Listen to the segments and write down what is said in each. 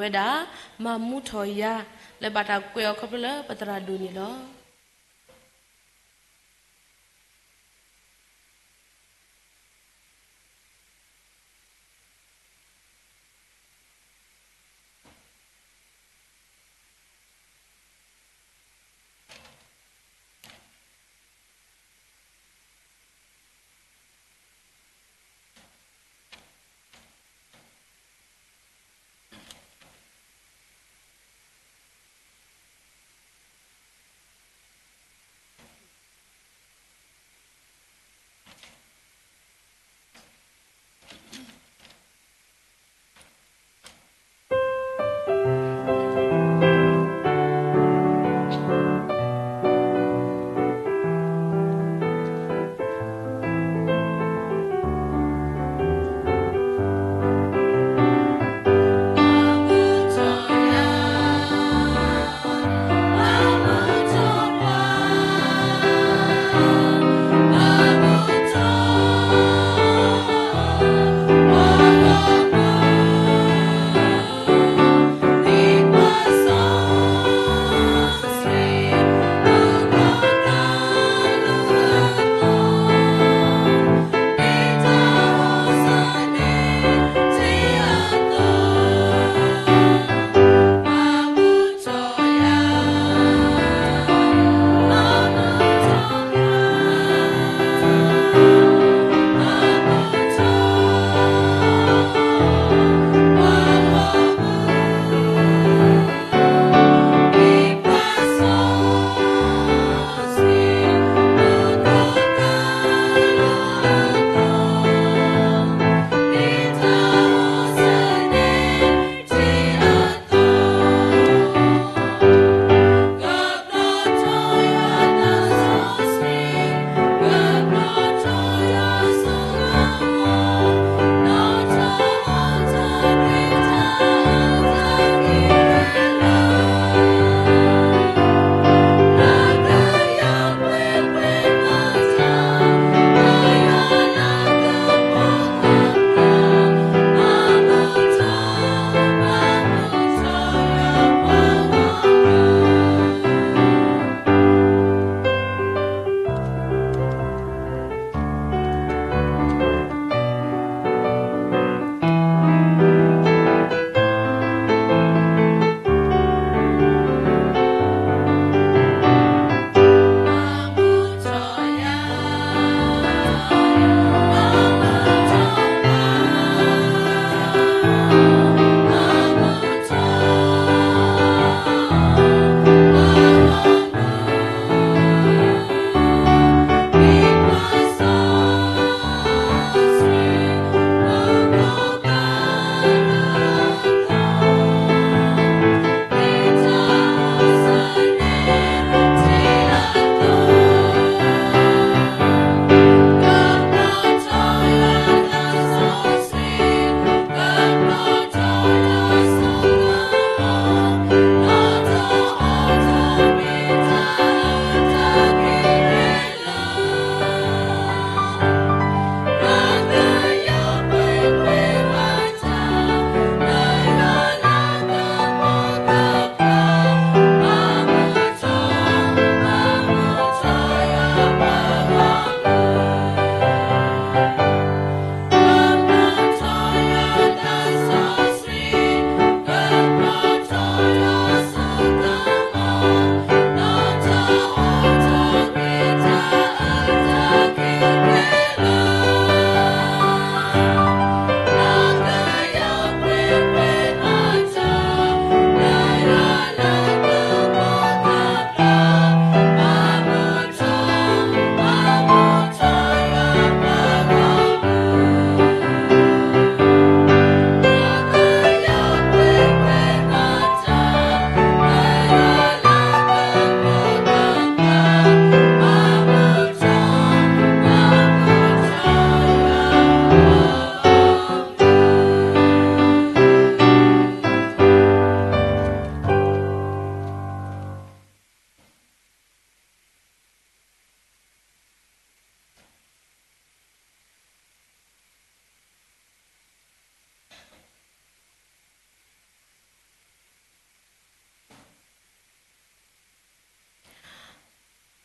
ဝဲဒၣ် မၤမူထီၣ်ယၤ လၢဘၣ်တၢ်ကွဲးအီၤခီဖျိလၢပသရၣ်ဒိၣ်န့ၣ်လီၤ.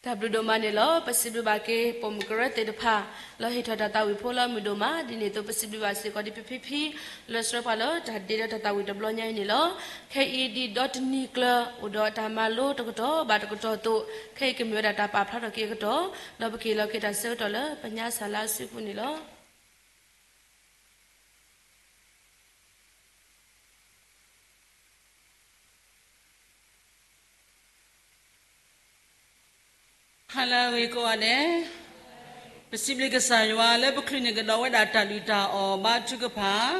တၢ်ဘျုးဒိၣ်မးန့ၣ်လီၤ. ပစံးဘျုးဘၣ်က့ၤ ပိာ်မုၣ်ကရၢသ့ၣ်တဖၣ် လၢဟ့ၣ်ထီၣ်တၢ်သးဝံၣ်ဖိလၢအမုာ်ဒိၣ်မး, ဒ်န့ၣ်အသိး ပစံးဘျုးဘၣ်စ့ၢ်ကီးဒ်ဖံဖံဖံ လၢဆှၢပှၤလၢတၢ်ဒ့ဒီးတၢ်သးဝံၣ်တဘျီညါအံၤန့ၣ်လီၤ. ခဲအံၤဒ်ဒီတနံၤကျၢၤ အိၣ်ဒီးတၢ်မၤလိတကတီၢ်ဘၣ်တကတီၢ်အသိး, ခဲအံၤကမ့ၢ်ဝဲဒၣ်တၢ်ပာ်ဖျါထီၣ်က့ၤအကတီၢ်, ဒီးပကဟ့ၣ်လီၤက့ၤတၢ်ဆၢကတီၢ်လၢပညါစၢ်လၢအစုပူၤန့ၣ်လီၤ. ဟါလၢအဂ့ၤကိးဂၤဒဲး, ပစံးဘျုးကစၢ်ယွၤလၢပချုးန့ၢ်ကဒီးဝဲဒၣ်တၢ်ဒုၣ်တၢ်အီၣ်ဘါထုကဖၣ်,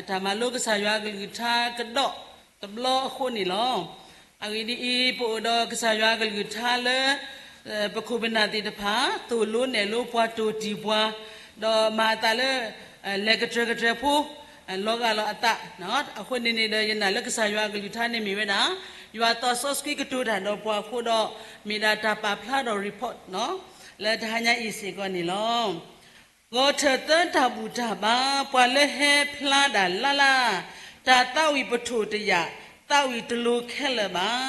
တၢ်မၤလိကစၢ်ယွၤအကလုၢ်ကထါကဒီးတဘျီအဃိန့ၣ်လီၤ. အဂ့ၢ်ဒ်အံၤ, ပအိၣ်ဒီးကစၢ်ယွၤအကလုၢ်ကထါလၢ ပခိၣ်ပနၢ်သ့ၣ်တဖၣ် သိၣ်လိနဲၣ်လိပှၤတိၢ်တံၢ်ပှၤ, ဒီးမၤအသးလၢ လဲၤကတြၢၤကတြၢၤဖိ လီၤဂာ်လီၤအသး, အဃိန့ၣ်န့ၣ်ဒီး ယနာ်လၢကစၢ်ယွၤအကလုၢ်ကထါန့ၣ်မ့ၢ်ဝဲဒၣ် ယွၤသးစီဆှံကတိၤတၢ်ဒီးပှၤအဃိဒီး မ့ၢ်ဒၣ်တၢ်ပာ်ဖျါဒီး report လၢတဟါညါအံၤစ့ၢ်ကီးန့ၣ်လီၤ. ဂီၤထၢၣ်သၢတၢ်ဘူၣ်တၢ်ဘါ, ပှၤလၢဟဲဖျါဒၣ်လၢ်လၢ်, တၢ်သးဝံၣ်ပထိၣ်တယာ်, သးဝံၣ်တလိၤခဲလၢာ်ဘၣ်.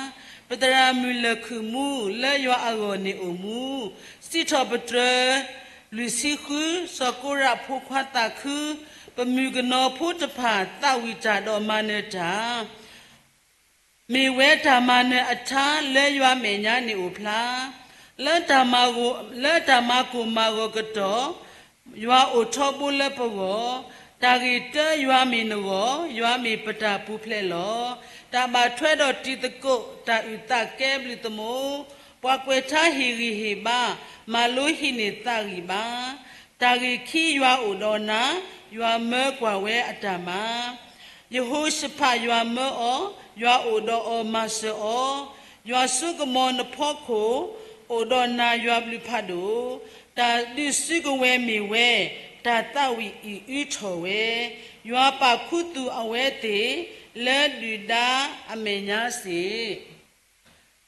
ပသရၣ်မုၣ်လၢၢ်ခုၣ်မူ လၢယွၤအဂီၢ်န့ၣ်အိၣ်မူ, စံးထီၣ်ပတြၢၤ လွံၢ်ဆံဃု, စီၤကိရးဖိခွါသးခု, ပမုၢ်ကနီၤဖိတဖၣ် သးဝံၣ်တၢ်ဒီးမၤနၢၤတၢ် မ့ၢ်ဝဲတၢ်မၤနၢၤအထါ လၢယွၤမဲာ်ညါန့ၣ်အိၣ်ဖျါ, လၢတၢ်မၤကိၢ်မၤဂီၤကတီၢ်, ယွၤအိၣ်ထီဘိလၢပဂီၢ်, တၢ်ဂ့ၢ်တၢယွၤမ့ၢ်နဂီၢ်, ယွၤမ့ၢ်ပတၢ်ပူၤဖျဲးလီၤ. တၢ်ဘၣ်ထွဲဒီးတံၤသကိး, တၢ်အုၣ်သးကဲဘျုးသမူ, ပှၤကွဲးထါဟ့ၣ်ဂံၢ်ဟ့ၣ်ဘါ, မၤလိဟံးန့ၢ်သးဂံၢ်ဘါ တၢ်ဂ့ၢ်ခံယွၤအိၣ်ဒီးနၤ, ယွၤမၢကွၢ်ဝဲအတၢ်မၤ. ယဟိၤၡဖးယွၤမၢအီၤ, ယွၤအိၣ်ဒီးအီၤမၤစၢၤအီၤ, ယွၤစိကမီၤနဖီခိၣ်, အိၣ်ဒီးနၤယွၤဘျုးဖးဒိၣ်. တၢ်ဒုးစုကဝဲၤမ့ၢ်ဝဲ, တၢ်သးဝံၣ်အံၣ်အုထီၣ်ဝဲ, ယွၤပာ်ခူသူၣ်အဝဲသ့ၣ်, လၢဒုၣ်ဒါအမဲာ်ညါစ့ၢ်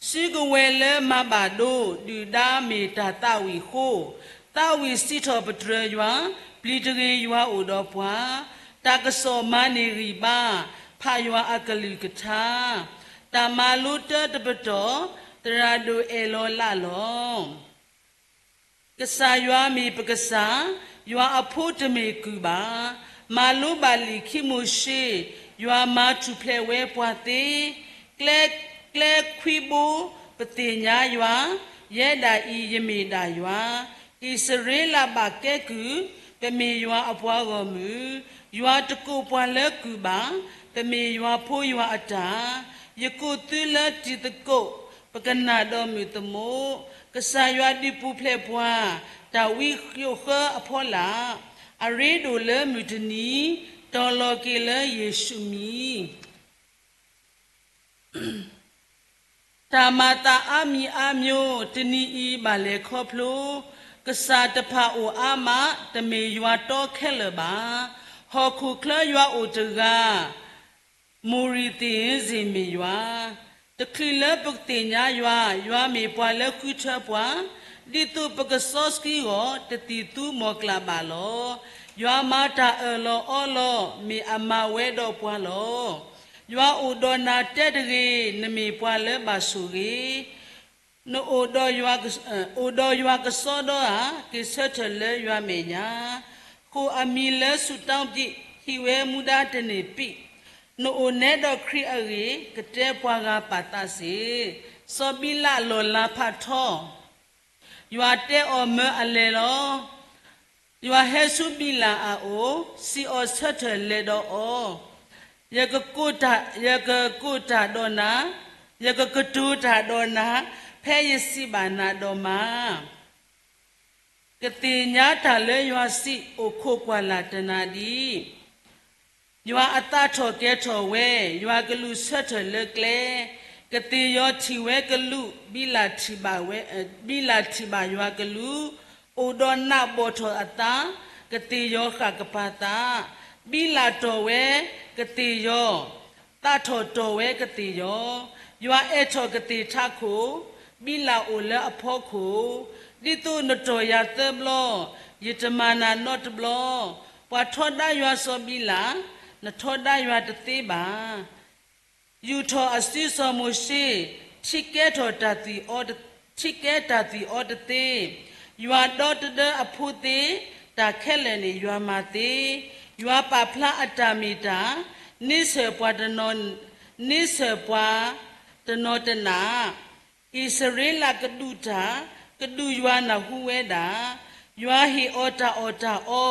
စုကဝဲၤလၢမၤဘၣ်ဒိ, ဒုၣ်ဒါမ့ၢ်တၢ်သးဝံၣ်ဃိ, သးဝံၣ်စံးထီၣ်ပတြၢၤယွၤ, ပျံၤတဂ့ၤယွၤအိၣ်ဒီးပှၤ, တၢ်ကစီၣ်မၤန့ၢ်ဂံၢ်ဘါ, ဖးယွၤအကလုၢ်ကထါ, တၢ်မၤလိတၢတပတီၢ်, သရၣ်ဒိၣ်အဲၣ်လီၤလးလီၤ. ကစၢ်ယွၤမ့ၢ်ပကစၢ်, ယွၤအဖိတမ့ၢ်ကုၢ်ဘၣ်. မၤလိဘၣ်လံာ်ခံမိၤၡ့, ယွၤမၤထူၣ်ဖျဲးဝဲပှၤသ့, ကျဲ, ကျဲခွံဘိ, ပသ့ၣ်ညါယွၤ, ယဲဒၣ်အံၤယမ့ၢ်ဒၣ်ယွၤ, အံၣ်စရ့လးဘၣ်ကဲကုၢ်, ပမ့ၢ်ယွၤအပှၤဂီၢ်မုၢ်, ယွၤတကိးပှၤလၢကုၢ်ဘၣ်, ပမ့ၢ်ယွၤဖိယွၤအတၢ်, ယကိးသုလၢတံၤသကိး, ပကနၣ်ဒီးမုာ်သမူ, ကစၢ်ယွၤဒုးပူၤဖျဲးပှၤ, တၢ်ဝံဃိးဃၢအဖီလာ်, အရ့ဒိၣ်လၢမုၢ်တနံၤ, တီၤလီၤက့ၤလၢယ့ၣ်ၡူးမံၤ တၢ်မၤသးအါမံၤအါမျိၤ, တနံၤအံၤဘၣ်လဲၤခီဖျိ, ကစၢ်တဖၣ်အိၣ်အါမး, တမ့ၢ်ယွၤတီခဲလၢာ်ဘၣ်. ဟီၣ်ခိၣ်ချၢယွၤအိၣ်တဂၤ, မိၢ်ရံၣ်သ့ၣ်ဧၢ စ့ၢ်မ့ၢ်ယွၤ, တချုးလၢပသ့ၣ်ညါယွၤ, ယွၤမ့ၢ်ပှၤလၢဃုထၢပှၤ, ဒ်သိးပကစီဆှံဂီၢ်, တသံၣ်သူမီၢ်ကျၢ်ဘၣ်လီၤ. ယွၤမၤတၢ်အၢၣ်လီၤအီလီၤ, မ့ၢ်အမၤဝဲဒီးပှၤလီၤ. ယွၤအိၣ်ဒီးနၤတဲတဂ့ၤ, နမ့ၢ်ပှၤလၢဘၣ်ဆိၣ်ဂ့ၤ, နအိၣ်ဒီးယွၤက, အိၣ်ဒီးယွၤကစီဒီဧါ, က့ၤဆၢထၢၣ်လၢယွၤမဲာ်ညါ, ဃိာ်အမံၤလၢဆူၣ်တၢ်ဘံၣ်, ဟံးဝဲမူဒါတန့ၢ်ပံၣ်, နအိၣ်နဲဒီးခရံာ်အဂ့ၢ်, ကတဲပှၤဂၤပာ်သးစ့ၢ်. စီၤဘံလးလီၢ်လၤဖးထီ, ယွၤတဲအီၤမၢအလဲၤလီၤ. ယွၤဟဲဆူဘံလးအအိၣ်, စံးအီၤဆၢထၢၣ်လဲၤဒီးအီၤ, ယကကိးတၢ်, ယကကိးတၢ်ဒီးနၤ, ယကကတိၤတၢ်ဒီးနၤ, ဖဲယစံးဘၣ်နၤဒီးမၤ ကသ့ၣ်ညါတၢ်လၢယွၤစံး, အိၣ်ခိးကွၢ်လၢ်တနၤဒံး. ယွၤအသးထီၣ်ကဲထီၣ်ဝဲ, ယွၤကလူးဆၢထၢၣ်လၢကျဲ, ကသ့ၣ်ယီၤထံၣ်ဝဲကလူး, ဘံလးထံၣ်ဘၣ်ဝဲ, ဘံလးထံၣ်ဘၣ်ယွၤကလူး, အိၣ်ဒီးနးဘီၣ်ထီၣ်အသး, ကသ့ၣ်ယီၤဃၣ်ကပၤသး, ဘံလးတီၢ်ဝဲ, ကသ့ၣ်ယီၤ သးထီၣ်တီၢ်ဝဲကသ့ၣ်ယီၤ, ယွၤအဲၣ်ထီၣ်ကသ့ၣ်ထးခိၣ်, ဘံလးအိၣ်လၢအဖီခိၣ်, ဒ်သိးနတီၢ်ယၤသၢဘျီ, ယတမၤနၤနီတဘျီ, ပှၤထီဒါယွၤစီၤဘံလး, နထီဒါယွၤတသ့ဘၣ်. ယူာ်ထီၣ်အစုစီၤမိၤၡ့, ထံကဲထီၣ်တၢ်သံၣ်အီၤတ, ထံၣ်ကဲတၢ်သွံၣ်အီတသ့, ယွၤဒီတဒၢအဖိသ့, တၢ်ခဲလၢာ်န့ၣ်ယွၤမၤသ့, ယွၤပာ်ဖျါအတၢ်မ့ၢ်တၢ်, န့ဆၢၣ်ပှၤတနီၤ, န့ဆၢၣ်ပှၤတနီၤတနး, အံၣ်စရ့လးကဒုၣ်တၢ်, ကဒုၣ်ယွၤနၢ်ဟူဝဲဒၣ်, ယွၤဟ့ၣ်အီၤတၢ်အီၣ်တၢ်အီ,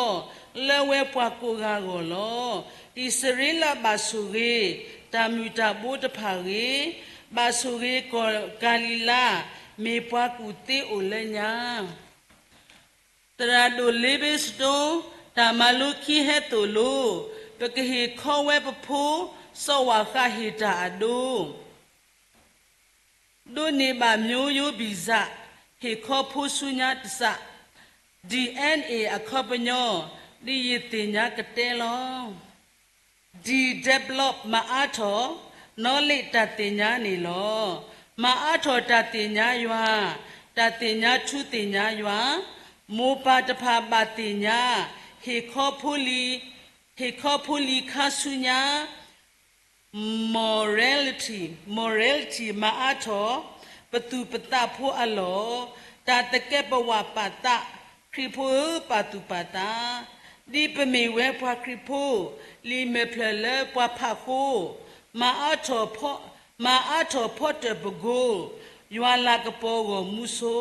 လၢဝဲပှၤကိးဂၤအဂီၢ်လီၤ. အံၣ်စရ့လးဘၣ်ဆိၣ်ဂ့ၤ, တၢ်မုၢ်တၢ်ဘိတဖၣ်ဂ့ၤ, ဘၣ်ဆိၣ်ဂ့ၤကီၢ်ကၤလံၤလါ, မ့ၢ်ပှၤကူၣ်သ့အိၣ်လၢညါ. သရၣ်ဒိၣ်လ့ဘ့စတိ, တၢ်မၤလိခံဟဲသိၣ်လိ, ပကဟ့ၣ်ခီဝဲပဖိ, စီၤဝၣ်ဃးဟ့ၣ်တၢ်အဒိ ဒိးန့ၢ်ဘၣ် မျိုးရိုးဗီဇ ဟ့ၣ်ခီဖိဆူညါတစး, ဒံၣ်အဲၣ်အ့ၣ် အခီပညီ, ဒ်ယသ့ၣ်ညါကတဲလီၤ. ဒံၣ် develop မၤအါထီၣ်, knowledge တၢ်သ့ၣ်ညါန့ၣ်လီၤ. မၤအါထီၣ်တၢ်သ့ၣ်ညါယွၤ, တၢ်သ့ၣ်ညါထူသ့ၣ်ညါယွၤ, မိၢ်ပၢ်တဖၣ်ဘၣ်သ့ၣ်ညါ, ဟ့ၣ်ခီဖိလံၤ, ဟ့ၣ်ခီဖိလံၤခါဆူညါ morality, morality မၤအါထီၣ်, ပသူၣ်ပသးဖိအလီၢ်, တၢ်သကဲးပဝးပာ်သး, ခရံာ်ဖိဧၢ ပာ်သူၣ်ပာ်သး, ဒ်ပမ့ၢ်ဝဲပှၤခရံာ်ဖိ, လံာ်မဲာ်ဖျၢၣ်လၢပှၤဖးဃိ, မၤအါထီၣ်ဖီ, မၤအါထီၣ်ဖီတၢၣ်ပကိ, ယွၤလၤကပီၤဂီၢ်မူဆိ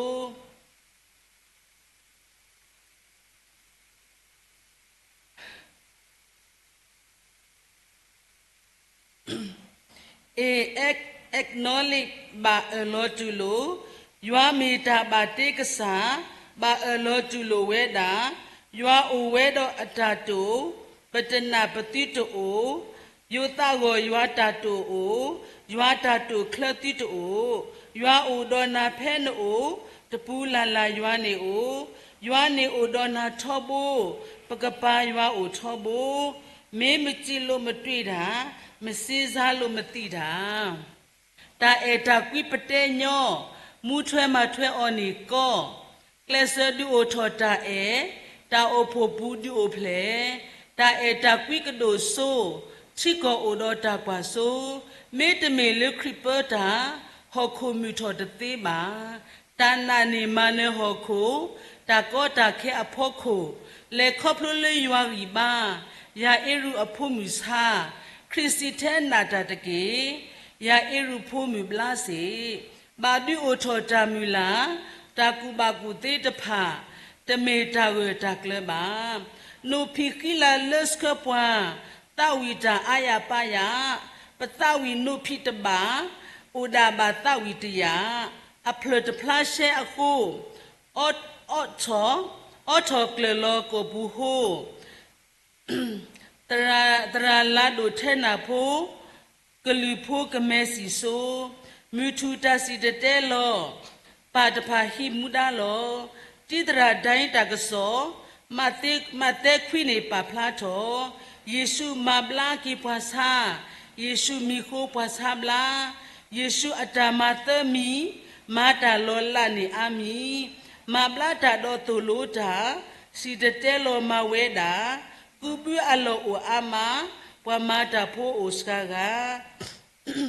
A, acknowledge ဘၣ်အၢၣ်လီၤတူၢ်လိာ်, ယွၤမ့ၢ်တၢ်ဘၣ်တ့ကစၢ်, ဘၣ်အၢၣ်လီၤတူၢ်လိာ်ဝဲဒၣ်, ယွၤအိၣ်ဝဲဒီးအတၢ်တိာ်, ပတနာ်ပသုတအိၣ်, ယိၤသးဂီၢ်ယွၤတၢ်တိာ်အိၣ်, ယွၤတၢ်တိာ်ချၢသုတအိၣ်, ယွၤအိၣ်ဒီးနၤဖဲနအိၣ်, တပူၤလၢ်လၢ်ယွၤန့ၣ်အိၣ်, ယွၤန့ၣ်အိၣ်ဒီးနၤထီဘိ, ပကပၤယွၤအိၣ်ထီဘိ, မ့ၢ်မစံးလိာ်မတွ့ၢ်တၢ်, မစ့စါလိာ်မသံးတၢ် တၢ်အဲၣ်တၢ်ကွံပတဲညီ, မူထွဲမၤထွဲအီၤန့ၣ်ကီ, ကျဲးစၢးဒုးအိၣ်ထီၣ်တၢ်အဲၣ်, တၢ်အိၣ်ဖှိၣ်ပူၤဒုးအိၣ်ဖျဲၣ်, တၢ်အဲၣ်တၢ်ကွံကဒိၣ်စိ, ထံကီၢ်အိၣ်ဒီးတၢ်ကွၢ်စိ, မ့တမ့ၢ်လၢခရံာ်ပၢတၢ်, ဟီၣ်ခိၣ်မုၢ်ထီၣ်တသ့ဘၣ်. တၢ်နာ်န့ၣ်မၤနၢၤဟီၣ်ခိၣ်, တၢ်ကီတၢ်ခဲအဖီခိၣ်, လဲၤခီဖျိလၢယွၤဂံၢ်ဘါ, ယၤအ့ရူးအဖိမုၣ်ဆါ, ခရံာ်စံးထဲနၤတၢ်တက့ၢ်. ယၤအ့ရူးဖိမုၣ်ဘျါစ့ၢ်, ဘၣ်ဒုးအိၣ်ထီၣ်တၢ်မုၢ်လၢ်, တၢ်ကူၣ်ဘၣ်ကူၣ်သ့တဖၣ်, တမ့ၢ်တၢ်ဂၢၢ်တၢ်ကျၢၤဘၣ်. နိၣ်ဖံးဃံလၤလၢဆှၢပှၤ, သးဝံၣ်တၢ်အါယၤပါယၤ, ပသးဝံၣ်နိၣ်ဖံးတဘၣ်, အိၣ်ဒၣ်ဘၣ်သးဝံၣ်တယာ်, အဖျၢၣ်တဖျါရှဲအဃိ, အီထီၣ်, အီထီၣ်ကျၢၢ်လီၤကိာ်ပူၤဟိ သရၣ်လၤဒိၣ်ထဲနၢ်ဖိ, ကလုၢ်ဖိကမဲစံၣ်စိ, မုၢ်ထူၣ်တၢ်စံၣ်တဲၤတဲလီၤ, ပၢ်တဖၣ်ဟံးမူဒါလီၤ. တံၤသရၣ်ဒိၣ်တၢ်ကစီၣ်, မးသဲခွံန့ၣ်ပာ်ဖျါထီၣ်, ယ့ၣ်ၡူးမၤဘျါက့ၤပှၤဆါ, ယ့ၣ်ၡူးမံၤဃိပှၤဆါဘျါ, ယ့ၣ်ၡူးအတၢ်မၤသၢမံၤ, မၤတၢ်လီၤလးန့ၢ်အါမံၤ, မၤဘျါတၢ်ဒီးသိၣ်လိတၢ်, စံၣ်တဲၤတဲလီၤမၤဝဲဒၣ်, ကုဘုအလီၢ်အိၣ်အါမး, ပှၤမၤတၢ်ဖိအိၣ်စှၤဂၤ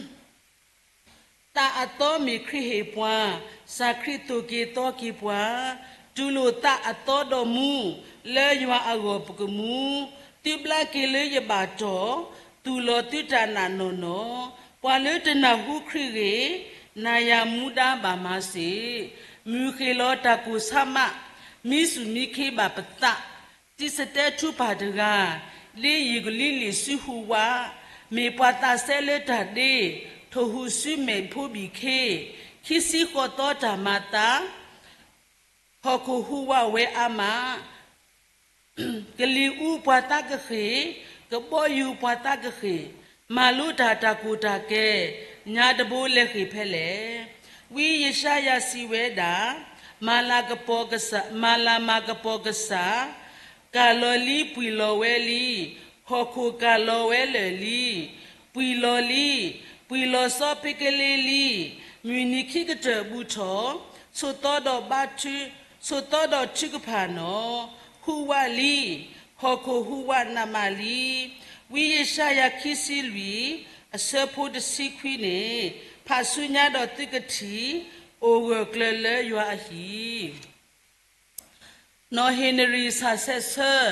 သးအသီမ့ၢ်ခရံာ်ဟ့ၣ်ပှၤ, စၢ်ခရံာ်သိၣ်က့ၤသီက့ၤပှၤ, တူၢ်လိာ်သးအသီဒီးမူ, လၢယွၤအဂီၢ်ပကမူ, သုဘျါက့ၤလၢယဘၣ်တီၢ်, သူၣ်လီၤသုတၢ်နာ်နီၢ်နီၢ်, ပှၤလၢတနၢ်ဟူခရံာ်ဂ့ၢ်, နၤယၤမူဒါဘၣ်မၤစ့ၢ်, မုၢ်ဃ့ၢ်လီၤတၢ်ကိၢ်ဆါမး, မံဆူၣ်မံခ့ဘၣ်ပသး တံၤစတဲထူပၢ်တဂၤ, ဒ်ယံာ်ကလံလံာ်စုဟူးဝး, မ့ၢ်ပှၤသးစဲလၢတၢ်ဒ့, ထိၣ်ဟူးစုမဲာ်ဖိဘံၣ်ခ့, ခံဆံဃိးသီတၢ်မၤသး, ဟီၣ်ခိၣ်ဟူးဝးဝဲအါမး, ကလံၤအူပှၤသးကဃ့ၢ်, ကဘီယူၤပှၤသးကဃ့ၢ်, မၤလိတၢ်တၢ်ကူၣ်တၢ်ကဲ, ညါတဘိလဲၤဃ့ၢ်ဖဲလဲၣ်. ဝံယၡါယၤစံးဝဲဒၣ်, မၤလၤကပီၤကစၢ်, မၤလၤမၤကပီၤကစၢ်, ကၢ်လီၤလံ ပှံၢ်လီၤဝဲလံ, ဟီၣ်ခိၣ်ကၢ်လီၤဝဲလၢာ်လံ, ပှံၢ်လီၤလံ, ပှံၢ်လီၤစီၤပ့ကလ့လံ, မုၢ်နံၤခံကတၢၢ်ဘူးထီၣ်, ဆိးသီဒီးဘါထု, ဆိးသီဒီးထုကဖၣ်နီၣ်, ဟူးဝးလံ, ဟီၣ်ခိၣ်ဟူးဝးနးမးလံ. ဝံယၡါယၤခံဆံလွံၢ်, အဆၢဖိတဆံခွံန့ၣ်, ဖးဆူညါဒီးသုကထံၣ်, အိၣ်ဂၢၢ်ကျၢၤလၢယွၤအဟံၣ်. နီၢ်ဟ့ၣ်နရံၣ်ဆၣ်ဆဲးဆၢ,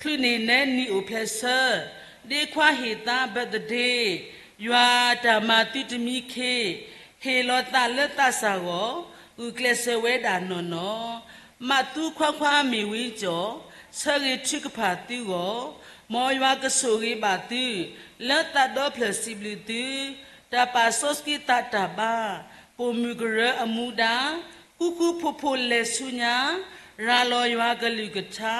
ချုးန့ၢ်နဲနံၣ်အိၣ်ဖျဲၣ်ဆၢ, ဒ့ခွါဟ့ၣ်သါ birthday, ယွၤတၢ်မၤသုတမံခ့, ဟ့ၣ်လီၤသးလၢသးစၢ်ဂီၢ်, ဂုာ်ကျဲးစၢးဝဲဒၣ်နီၢ်နီၢ်, မးသူခွါခွါမ့ၢ်ဝံကၠီၣ်, ဆၢဂ့ၤထုကဖၣ်သုဂီၢ်, မ်ယွၤကဆိၣ်ဂ့ၤဘၣ်သု, လၢသးဒီဖျၢၣ်စံးဘျုးသု, တၢ်ပာ်စီဆှံသးတၢ်ဘါ, ပိာ်မုၣ်ကရၢအမူဒါ, ဃူဃူဖိးဖိးလဲၤဆူညါ, ရၤလီၤယွၤကလုၢ်ကထါ,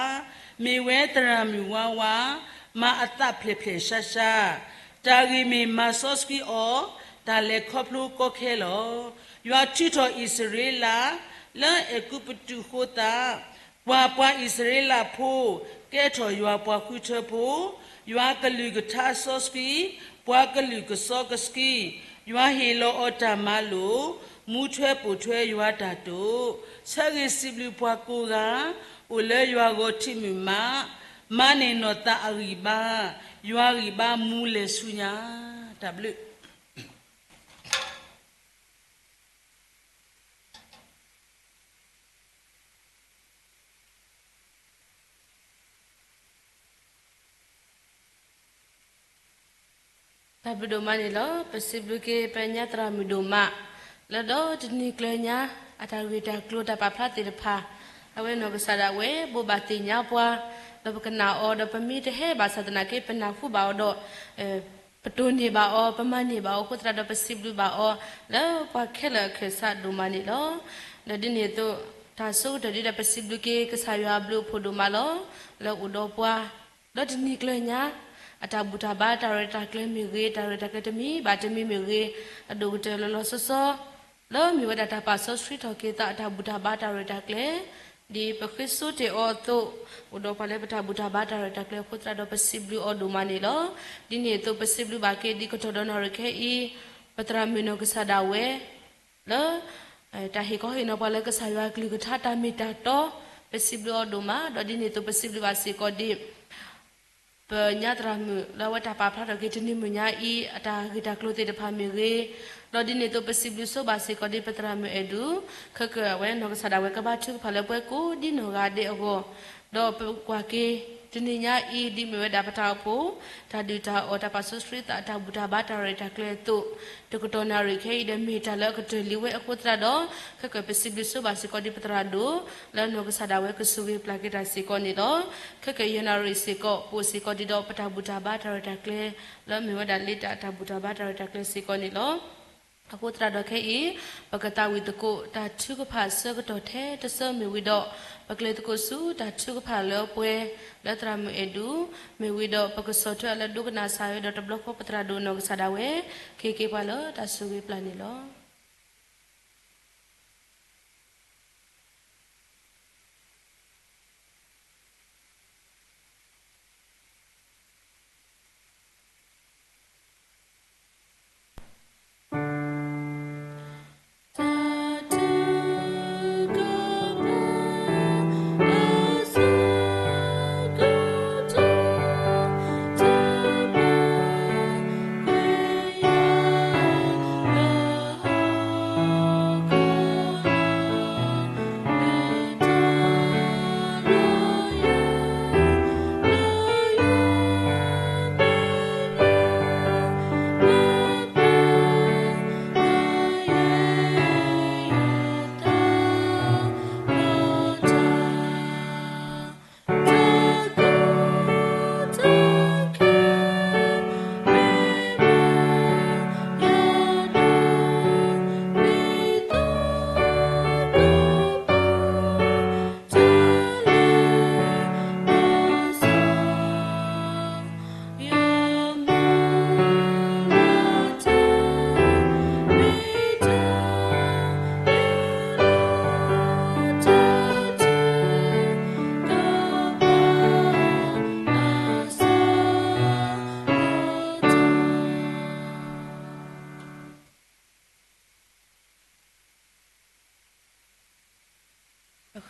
မ့ၢ်ဝဲသရၣ်မုၣ်ဝါဝါ, မၤအသးဖျဲၣ်ဖျဲၣ်ရှါရှါ, တၢ်ဂ့ၢ်မ့ၢ်မၤစီဆှံအီၤ, တၢ်လဲၤခီဖျိကီခဲလီၤ. ယွၤထုးထီၣ်အံၣ်စရ့လး, လၢအဲၤကူပတူးဃိသး, ကွၢ်ပှၤအံၣ်စရ့လးဖိ, ကဲထီၣ်ယွၤပှၤဃုထၢဖိ, ယွၤကလုၢ်ကထါစီဆှံ, ပှၤကလုာ်ကစီကဆှံ, ယွၤဟ့ၣ်လီၤအီၤတၢ်မၤလိာ်, မူထွဲပိာ်ထွဲယွၤတၢ်တိာ်, ဆၢဂ့ၤစံးဘျုးပှၤကိးဂၤ, အိၣ်လၢယွၤဂီၤထံးမုၢ်မး, မၤန့ၢ်နီၢ်သးအဂံၢ်ဘါ, ယွၤဂံၢ်ဘါမူလဲၤဆူညါ, တၢ်ဘျုး တၢ်ဘျုးဒိၣ်မးန့ၣ်လီၤ. ပစံးဘျုးက့ၤပညါသရၣ်မုၣ်ဒိၣ်မး, လၢဒီတနံၤကျၢၤညါ, အတၢ်ဂ့ၢ်တၢ်ကျိၤတၢ်ပာ်ဖျါသ့ၣ်တဖၣ်, အဝဲနီၢ်ကစၢ်ဒၣ်ဝဲဘိးဘၣ်သ့ၣ်ညါပှၤ, ဒီးပကနၣ်အီၤ, ဒီးပမ့ၢ်တဟဲဘၣ်ဆၣ်သနာ်က့ ပနၢ်ဟူဘၣ်အီၤဒီး ပတိၢ်န့ၢ်ဘၣ်အီၤ, ပမၤန့ၢ်ဘၣ်အီၤအဃိသတးဒီး ပစံးဘျုးဘၣ်အီၤ လၢပှၤခဲလၢာ်အခၢၣ်စးဒိၣ်မးန့ၣ်လီၤ. ဒီးဒ်န့ၣ်အသိး, တၢ်ဆိကတၢၢ်ဒ်ဒီး ပစံးဘျုးက့ၤကစၢ်ယွၤအဘျုးအဖှိၣ်ဒိၣ်မးလီၤ. လၢအိၣ်ဒီးပှၤ ဒီတနံၤကျၢၤညါ, အတၢ်ဘူၣ်တၢ်ဘါတၢ်ရဲၣ်တၢ်ကျဲၤမ့ၢ်ဂ့ၤ, တၢ်ရဲၣ်တၢ်ကျဲၤတမံၤဘၣ်တမံၤမ့ၢ်ဂ့ၤ, အဒိၣ်ကတၢၢ်လီၤလီၤဆီဆီ လၢမ့ၢ်ဝဲဒၣ်တၢ်ပာ်စီဆှံထီၣ်က့ၤသးအတၢ်ဘူၣ်တၢ်ဘါတၢ်ရဲၣ်တၢ်ကျဲၤ, ဒ်ပဃ့စိတ့ၢ်အီၤအသိး, အိၣ်ဒီးပှၤလၢပတၢ်ဘူၣ်တၢ်ဘါတၢ်ရဲၣ်တၢ်ကျဲၤအဃိသတးဒီး ပစံးဘျုးအီၤဒိၣ်မးန့ၣ်လီၤ. ဒ်န့ၣ်အသိး ပစံးဘျုးဘၣ်က့ၤဒ်ကတီၢ်ဒီးနၣ်ရံၣ်ခဲအံၤ, ပသရၣ်မုၣ်နီၢ်ကစၢ်ဒၣ်ဝဲ လၢ တၢ်ဟ့ၣ်ကီဟ့ၣ်နီၤပှၤလၢကစၢ်ယွၤအကလုၢ်ကထါတၢ်မ့ၢ်တၢ်တီ, ပစံးဘျုးအီၤဒိၣ်မး, ဒီးဒ်န့ၣ်အသိး ပစံးဘျုးဘၣ်စ့ၢ်ကီးဒ် ပညါသရၣ်မုၣ် လၢအဝဲတၢ်ပာ်ဖျါထီၣ်က့ၤတနံၤမုၢ်ညါအံၤ အတၢ်ဂ့ၢ်တၢ်ကျိၤသ့ၣ်တဖၣ်မ့ၢ်ဂ့ၤ, ဒီးဒ်န့ၣ်အသိး ပစံးဘျုးဆိဘၣ်စ့ၢ်ကီးဒ်ပသရၣ်မုၣ်အဲၣ်ဒူး, ခဲကၢၢ်အဝဲနီၢ်ကစၢ်ဒၣ်ဝဲကဘါထုကဖၣ်လၢပှၤကိးဒ်နီၢ်ဂၤဒဲးအဂီၢ်, ဒီးပကွၢ်က့ၤ တနံၤညါအံၤ ဒ်မ့ၢ်ဝဲဒၣ်ပတၢ်အိၣ်ဖှိၣ် တၢ်ဒုၣ်တၢ်အီၣ် တၢ်ပာ်စီဆှံသး တၢ်ဘူၣ်တၢ်ဘါတၢ်ရဲၣ်တၢ်ကျဲၤအသိး, တကတီၢ်နၣ်ရံၣ်ခဲအံၤဒီး မ့ၢ်တၢ်လၢအကတၢၢ်လံဝဲအဃိသတးဒီး, ခဲကၢၢ်ပစံးဘျုးဆိဘၣ်စ့ၢ်ကီးဒ်ပသရၣ်ဒိၣ်, လၢနီၢ်ကစၢ်ဒၣ်ဝဲကဆိၣ်ဂ့ၤပျၢ်က့ၤတၢ်စ့ၢ်ကီးန့ၣ်လီၤ. ခဲကၢၢ်ယဲၢ်နၣ်ရံၣ်စ့ၢ်ကီး ပအိၣ်စ့ၢ်ကီးဒ်ဒီးပတၢ်ဘူၣ်တၢ်ဘါတၢ်ရဲၣ်တၢ်ကျဲၤ လၢမ့ၢ်ဝဲဒၣ်လ့တၢ်တၢ်ဘူၣ်တၢ်ဘါတၢ်ရဲၣ်တၢ်ကျဲၤစ့ၢ်ကီးန့ၣ်လီၤ. အဃိသတးဒီးခဲအံၤ, ပကသးဝံၣ်သကိးတၢ်ထုကဖၣ်ဆၢကတီၢ်ထဲတဆၢမ့ၢ်ဝံၤဒီး, ပကျဲၤသကိးဆူတၢ်ထုကဖၣ်လၢပှဲၤ လၢသရၣ်မုၣ်အဲၣ်ဒူး, မ့ၢ်ဝံၤဒီး ပကဆီၣ်ထွဲအီၤလၢဒိကနၣ်စၢ်ဝဲဒီးတဘျီဃီပသရၣ်ဒိၣ်နီၢ်ကစၢ်ဒၣ်ဝဲ, ကဟ့ၣ်က့ၤပှၤလၢတၢ်ဆိၣ်ဂ့ၤပျၢ်န့ၣ်လီၤ.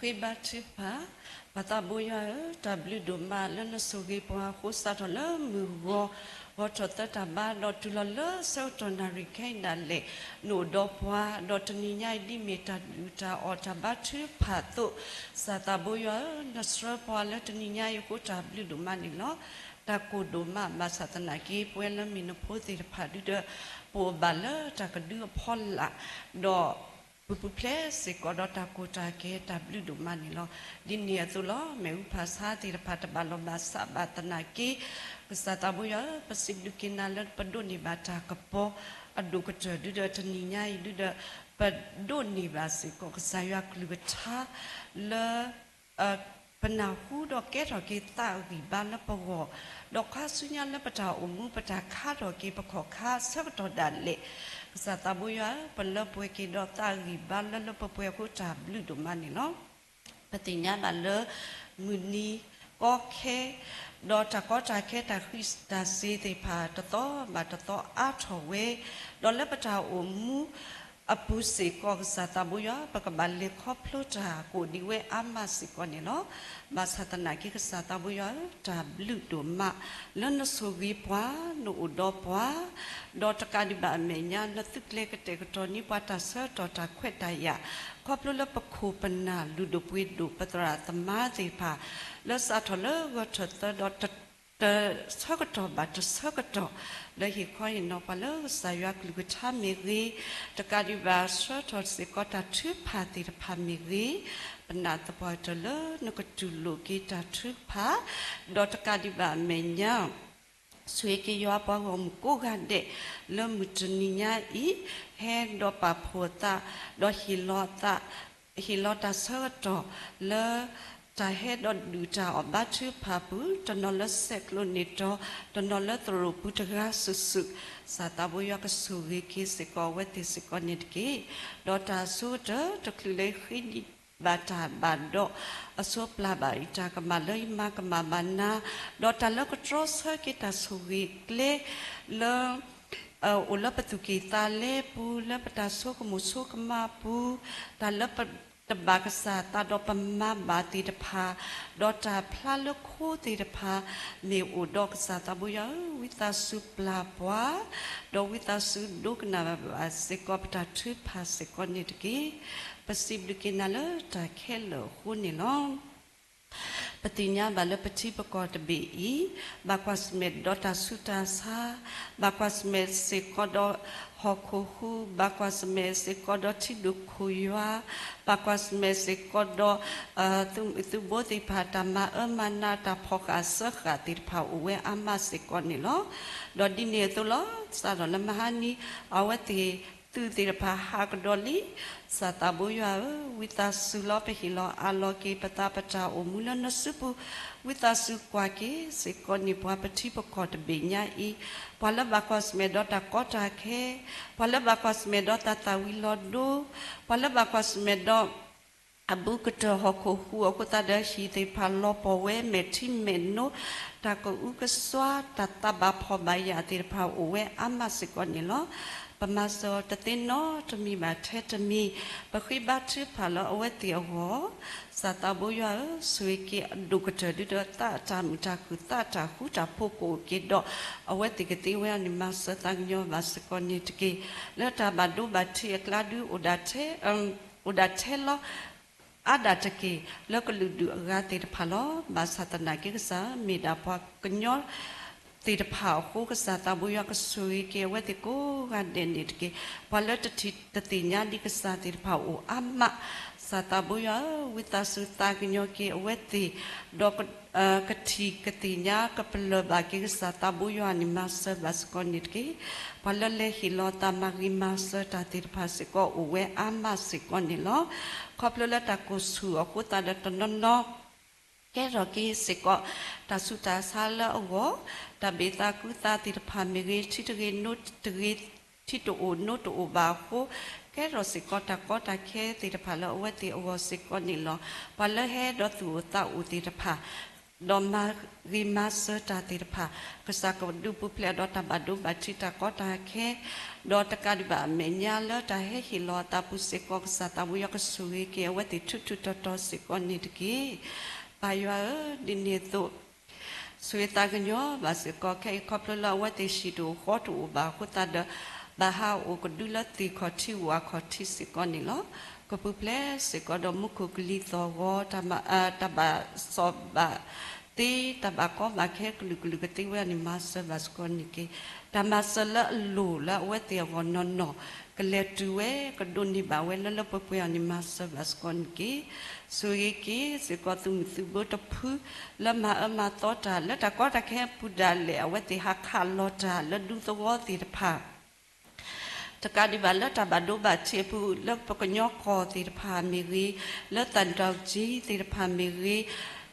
ပဃ့ဘါထုကဖၣ်. ပၢ်သးဘိယွၤဧၢ, တၢ်ဘျုးဒိၣ်မးလၢနဆိၣ်ဂ့ၤပှၤအဃိ စးထီၣ်လၢမုၢ်ဂီၤ ဂီၤထီၣ်သၢတၢ်ဘါ ဒီးတုၤလီၤလၢဆၢကတီၢ်နၣ်ရံၣ်ခဲအံၤဒၣ်လဲာ် နအိၣ်ဒီးပှၤ, ဒီးတနံၤညါအံၤဒ်မ့ၢ်တၢ်ဒုၣ်တၢ်အီၣ်တၢ်ဘါထုကဖၣ်အသိး, ကစၢ်သးဘိယွၤဧၢ, နဆှၢပှၤလၢတနံၤညါအံၤအဃိ တၢ်ဘျုးဒိၣ်မးန့ၣ်လီၤ. တၢ်ကိၢ်ဒိၣ်မး ဘၣ်ဆၣ်သနာ်က့ ပဝဲလၢမ့ၢ်နဖိသ့ၣ်တဖၣ်ဒုဒီး ပအိၣ်ဘၣ်လၢတၢ်ကဒုအဖီလာ်, ဒီး ပပူၤဖျဲးစ့ၢ်ကီးဒီးတၢ်ကီတၢ်ခဲ တၢ်ဘျုးဒိၣ်မးန့ၣ်လီၤ. ဒ်န့ၣ်အသိးလီၤ, မ့ၣ်အူဖးဆါသ့ၣ်တဖၣ်တဘၣ်လီၢ်ဘၣ်စးဘၣ်သနာ်က့, ကစၢ်သးဘိယွၤဧၢ, ပစံးဘျုးက့ၤနၤလၢပဒိးန့ၢ်ဘၣ်တၢ်ကပီၤအဒိၣ်ကတၢၢ်ဒုဒီးတနံၤညါအံၤဒုဒီး ပဒိးန့ၢ်ဘၣ်စ့ၢ်ကီး ကစၢ်ယွၤကလုၢ်ကထါလၢ ပနၢ်ဟူဒီးကဲထီၣ်က့ၤသးအဂံၢ်ဘါလၢပဂီၢ်, ဒီးခါဆူညါလၢပတၢ်အိၣ်မူ ပတၢ်ခါထီၣ်က့ၤပခီၣ်ခါဆၢကတီၢ်ဒၣ်လဲာ်, ကစၢ်သးဘိယွၤဧၢ, ပလၢပှဲၤက့ၤဒီးသးအဂံၢ်ဘါလၢလၢပှဲၤပှဲၤအဃိ တၢ်ဘျုးဒိၣ်မးန့ၣ်လီၤ. ပသ့ၣ်ညါဘၣ်လၢ မုၢ်နံၤကီခဲ ဒီးတၢ်ကီတၢ်ခဲတၢ်ဃံးတၢ်စ့ၤသ့ၣ်တဖၣ်တသီဘၣ်တသီအါထီၣ်ဝဲ, ဒီးလၢပတၢ်အိၣ်မူအပူၤစ့ၢ်ကီး ကစၢ်သးဘိယွၤ ပကဘၣ်လဲၤခီဖျိတၢ်ကိၢ်ဒံးဝဲအါမးစ့ၢ်ကီးန့ၣ်လီၤ. ဘၣ်ဆၣ်သနာ်က့ ကစၢ်သးဘိယွၤဧၢ, တၢ်ဘျုးဒိၣ်မး လၢနဆိၣ်ဂ့ၤပှၤ, နအိၣ်ဒီးပှၤ, ဒီးတကးဒံးဘၣ်အမဲာ်ညါ နသုကျဲကတဲာ်ကတီၤန့ၢ်ပှၤတၢ်ဆၢကတီၢ်တၢ်ခွဲးတၢ်ယာ်, ခီဖျိလၢပခိၣ်ပနၢ်လုၢ်ဒိၣ်ပှ့ၤဒိၣ် ပသရၣ်သမါသ့ၣ်တဖၣ် လၢစးထီၣ်လၢဂီၤထၢၣ်သၢဒီး တဆၢကတီၢ်ဘၣ်တဆၢကတီၢ် လၢဟ့ၣ်ခီဟ့ၣ်နီၤပှၤလၢကစၢ်ယွၤကလုၢ်ကထါမ့ၢ်ဂ့ၤ, တကးဒံးဘၣ်ဆှၢထီၣ်စ့ၢ်ကီးတၢ်ထုကဖၣ်သ့ၣ်တဖၣ်မ့ၢ်ဂ့ၤ, ပနာ်သပှၢ်တၢၢ်လၢနကတူၢ်လိာ်က့ၤတၢ်ထုကဖၣ်, ဒီးတကးဒံးဘၣ်အမဲာ်ညါ ဆိၣ်ဂ့ၤက့ၤယွၤပှၤဂီၢ်မုၢ်ကိးဂၤဒဲး လၢမုၢ်တနံၤညါအံၤ ဟဲဒီးပာ်ဖှိၣ်အသး ဒီးဟ့ၣ်လီၤအသး ဟ့ၣ်လီၤတၢ်ဆၢကတီၢ်လၢ တၢ်ဟဲဒီးဒုၣ်တၢ်အီၣ်ဘါထုကဖၣ်အပူၤ, တနီၤလၢဆဲးကျိးန့ၢ်တီၤ, တနီၤလၢသရိာ်ပူၤတဂၤစုာ်စုာ်, ကစၢ်သးဘိယွၤကဆိၣ်ဂ့ၤက့ၤစ့ၢ်ကီးအဝဲသ့ၣ်စ့ၢ်ကီးန့ၣ်တက့ၢ်. ဒီးတၢ်အဆိကတၢၢ် တချုးလၢဃ့ဒံးဘၣ်တၢ်ဘၣ်ဒီး အဆိပျၢ်ဘၣ်အံၤ တၢ်ကမၣ်လၢယမၤကမၣ်ဘၣ်နၤ, ဒီးတၢ်လၢကတြီဆၢက့ၤတၢ်ဆိၣ်ဂ့ၤကျဲ လၢ အိၣ်လၢပသူၣ်ကံၢ်သးလဲပူၤ, လၢပတၢ်ဆိကမိၣ်ဆိကမးပူၤ, တၢ်လၢပတဘၣ်ကစၢ်သးဒီးပမၤဘၣ်သ့ၣ်တဖၣ်, ဒီးတၢ်ဖျါလၢခိသ့ၣ်တဖၣ် မ့ၢ်အိၣ်ဒီးကစၢ်သးဘိယွၤဧၢ, ဝံသးစူၤပျၢ်ပှၤ, ဒီးဝံသးစူၤဒိကနၣ်ဘၣ်စ့ၢ်ကီးပတၢ်ထုကဖၣ်စ့ၢ်ကီးန့ၣ်တက့ၢ်. ပစံးဘျုးက့ၤနၤလၢတၢ်ခဲလၢာ်အဃိန့ၣ်လီၤ. ပသ့ၣ်ညါဘၣ်လၢပထံပကီၢ်တဘ့ၣ်အံၤ ဘၣ်ကွၢ်ဆၢၣ်မဲာ်ဒီးတၢ်ဆူးတၢ်ဆါ, ဘၣ်ကွၢ်ဆၢၣ်မဲာ်စ့ၢ်ကီးဒီးဟီၣ်ခိၣ်ဟူး, ဘၣ်ကွၢ်ဆၢၣ်မဲာ်စ့ၢ်ကီးဒီးထံဒိၣ်ခိၣ်ယွၤ, ဘၣ်ကွၢ်ဆၢၣ်မဲာ်စ့ၢ်ကီးဒီး သုးမုၢ်သုးဘိသ့ၣ်တဖၣ် တၢ်မၤအၢမၤနး တၢ်ဖီၣ်ဃာ်စၢဃာ်သ့ၣ်တဖၣ်အိၣ်ဝဲအါမးစ့ၢ်ကီးန့ၣ်လီၤ. ဒီးဒ်န့ၣ်အသိးလီၤ. စးထီၣ်လၢမဟါနံၤ အဝဲသ့ၣ်သုးသ့ၣ်တဖၣ်ဟးကဒီးလံ. ကစၢ်သးဘိယွၤဧၢ, ဝံသးစူၤလီၤ ပဟ့ၣ်လီၤအးလီၤက့ၤပသးပတၢ်အိၣ်မူလၢနစုပူၤ, ဝံသးစူၤကွၢ်က့ၤစ့ၢ်ကီးန့ၢ်ပှၤပထံပကီၢ်တဘ့ၣ်ညါအံၤ, ပှၤလၢဘၣ်ကွၢ်ဆၢၣ်မဲာ်ဒီးတၢ်ကီတၢ်ခဲ, ပှၤလၢဘၣ်ကွၢ်ဆၢၣ်မဲာ်ဒီးတၢ်သၣ်ဝံၤလီၤဒိ, ပှၤလၢဘၣ်ကွၢ်ဆၢၣ်မဲာ်ဒီး အဘူးကတၢၢ်ဟီၣ်ခိၣ်ဟူးအဃိသတးဒီး ဟံၣ်သ့ၣ်တဖၣ်လီၤပှီၢ်ဝဲ မဲာ်ထံမဲာ်နိ, တၢ်ကအုကစွါ တၢ်သးဘၣ်ဖှီၣ်ဘၣ်ယာ်သ့ၣ်တဖၣ်အိၣ်ဝဲအါမးစ့ၢ်ကီးန့ၣ်လီၤ. ပမၤစၢၤအီၤတသ့နီတမံၤဘၣ်ထဲတမံၤ, ပဃ့ဘါထုကဖၣ်လၢအဝဲသ့ၣ်အဂီၢ်, ကစၢ်သးဘိယွၤဧၢ, ဆိၣ်ဂ့ၤက့ၤအဒိၣ်ကတၢၢ်ဒုဒီးသးအတၢ်မုာ်တၢ်ခုၣ် သးအတၢ်ဃူတၢ်ဖိးကအိၣ်က့ၤဒီး အဝဲသ့ၣ်ကသ့ဝဲအီၤန့ၣ် မၤစၢၤသးကညီၤဘၣ်စ့ၢ်ကီးန့ၣ်တက့ၢ်. လၢတၢ်ဘၣ်ဒိဘၣ်ထံးအကျါဒု အိၣ်ဒၣ်ထဲ အိၣ်ဒၣ်ထဲလီၤ အါဒၣ်တက့ၢ် လၢကလုာ်ဒူၣ်အဂၤသ့ၣ်တဖၣ်လီၤ. ဘၣ်ဆၣ်သနာ်က့ ကစၢ်မ့ၢ်ဒၣ်ပှၤကညီသ့ၣ်တဖၣ်အဃိ ကစၢ်သးဘိယွၤကဆိၣ်ဂ့ၤက့ၤအဝဲသ့ၣ်ကိးဂၤဒဲးန့ၣ်တက့ၢ်. ပှၤလၢတထံၣ်တသ့ၣ်ညါဒံးကစၢ်သ့ၣ်တဖၣ်အိၣ်အါမး, ကစၢ်သးဘိယွၤဧၢ, ဝံသးစူၤသးကညီၤက့ၤအဝဲသ့ၣ်, ဒီး ကထံၣ်ကသ့ၣ်ညါကပလၢၢ်ဘၣ်က့ၤကစၢ်သးဘိယွၤန့ၣ် မၤစၢၤဘၣ်စ့ၢ်ကီးန့ၣ်တက့ၢ်. ပှၤလၢလဲၤဟ့ၣ်လီၤသးမၤဂ့ၤမၤစၢၤတၢ်သ့ၣ်တဖၣ်စ့ၢ်ကီးအိၣ်ဝဲအါမးစ့ၢ်ကီးန့ၣ်လီၤ. ခီဖျိလၢတၢ်ကိၢ်ဆူၣ်အဃိသတးဒီးတနီၤနီၤ ကဲထီၣ်က့ၤစ့ၢ်ကီး တၢ်ဆူးတၢ်ဆါလၢအဂီၢ်, တၢ်ဘၣ်သးကူသးသ့ၣ်တဖၣ်မ့ၢ်ဂ့ၤ, ထံတဂ့ၤ, ထံတအိၣ်နိတအိၣ်ဘၣ်အဃိ, ကဲထီၣ်စ့ၢ်ကီးတၢ်ကီတၢ်ခဲသ့ၣ်တဖၣ်လၢအဝဲသ့ၣ်အဂီၢ်စ့ၢ်ကီးန့ၣ်လီၤ. ပှၤလၢဟဲဒီးသူၣ်အိၣ်သးအိၣ်သ့ၣ်တဖၣ် ဒီးမၤဂ့ၤမၤစၢၤတၢ်သ့ၣ်တဖၣ်, ကစၢ်ကဒုးပူၤဖျဲးဒီးတၢ်ဘၣ်ဒိဘၣ်ထံးတၢ်ကီတၢ်ခဲ, ဒီးတကးဒံးဘၣ်အမဲာ်ညါလၢတၢ်ဟဲဟ့ၣ်လီၤအသးပူၤစ့ၢ်ကီး ကစၢ်သးဘိယွၤကဆိၣ်ဂ့ၤက့ၤအဝဲသ့ၣ်ထူထူတီတီစ့ၢ်ကီးန့ၣ်တက့ၢ်. ပၢ်ယွၤဧၢ, ဒ်န့ၣ်အသိး ဆိၣ်ဂ့ၤသးကညီၤဘၣ်စ့ၢ်ကီး ခဲအံၤခီဖျိလၢအဝဲသ့ၣ်ဟံၣ်တအိၣ်ဃီတအိၣ်ဘၣ်အဃိသတးဒီး ဘၣ်ဟးအိၣ်ကဒုလၢသ့ၣ်ခီၣ်ထံးဝၣ်ခီၣ်ထံးစ့ၢ်ကီးန့ၣ်လီၤ. ကပူၤဖျဲးစ့ၢ်ကီးဒီးမူခိၣ်ကလံၤသီၣ်ဂီၤ တၢ်ဘၣ်စီၣ်ဘၣ်သ့ တၢ်ဘၣ်ကီဘၣ်ခဲကလုာ်ကလုာ်ကသ့ဝဲအံၤန့ၣ် မၤစၢၤဘၣ်စ့ၢ်ကီးန့ၣ်တက့ၢ်. တၢ်မၤစၢၤလၢအလိၣ်လၢအဝဲသ့ၣ်အဂီၢ်နီၢ်နီၢ် ကလဲၤတုၤဝဲ ကဒိးန့ၢ်ဘၣ်ဝဲလၢလၢပှဲၤပှဲၤအံၤန့ၣ် မၤစၢၤဘၣ်စ့ၢ်ကီးန့ၣ်တက့ၢ်. ဆိၣ်ဂ့ၤက့ၤစ့ၢ်ကီးသုးမုၢ်သုးဘိတဖု လၢမၤအၢမၤသီတၢ် လၢတၢ်ကီတၢ်ခဲအပူၤဒၣ်လဲာ် အဝဲသ့ၣ်ဟးခးလီၤတၢ်လၢဒူသဝီသ့ၣ်တဖၣ် တကးဒံးဘၣ်လၢတၢ်ဘၣ်ဒိဘၣ်ထံးအပူၤ လၢပကညီကီၢ်သ့ၣ်တဖၣ်မ့ၢ်ဂ့ၤ, လၢသၣ်ဒၢကၠံသ့ၣ်တဖၣ်မ့ၢ်ဂ့ၤ,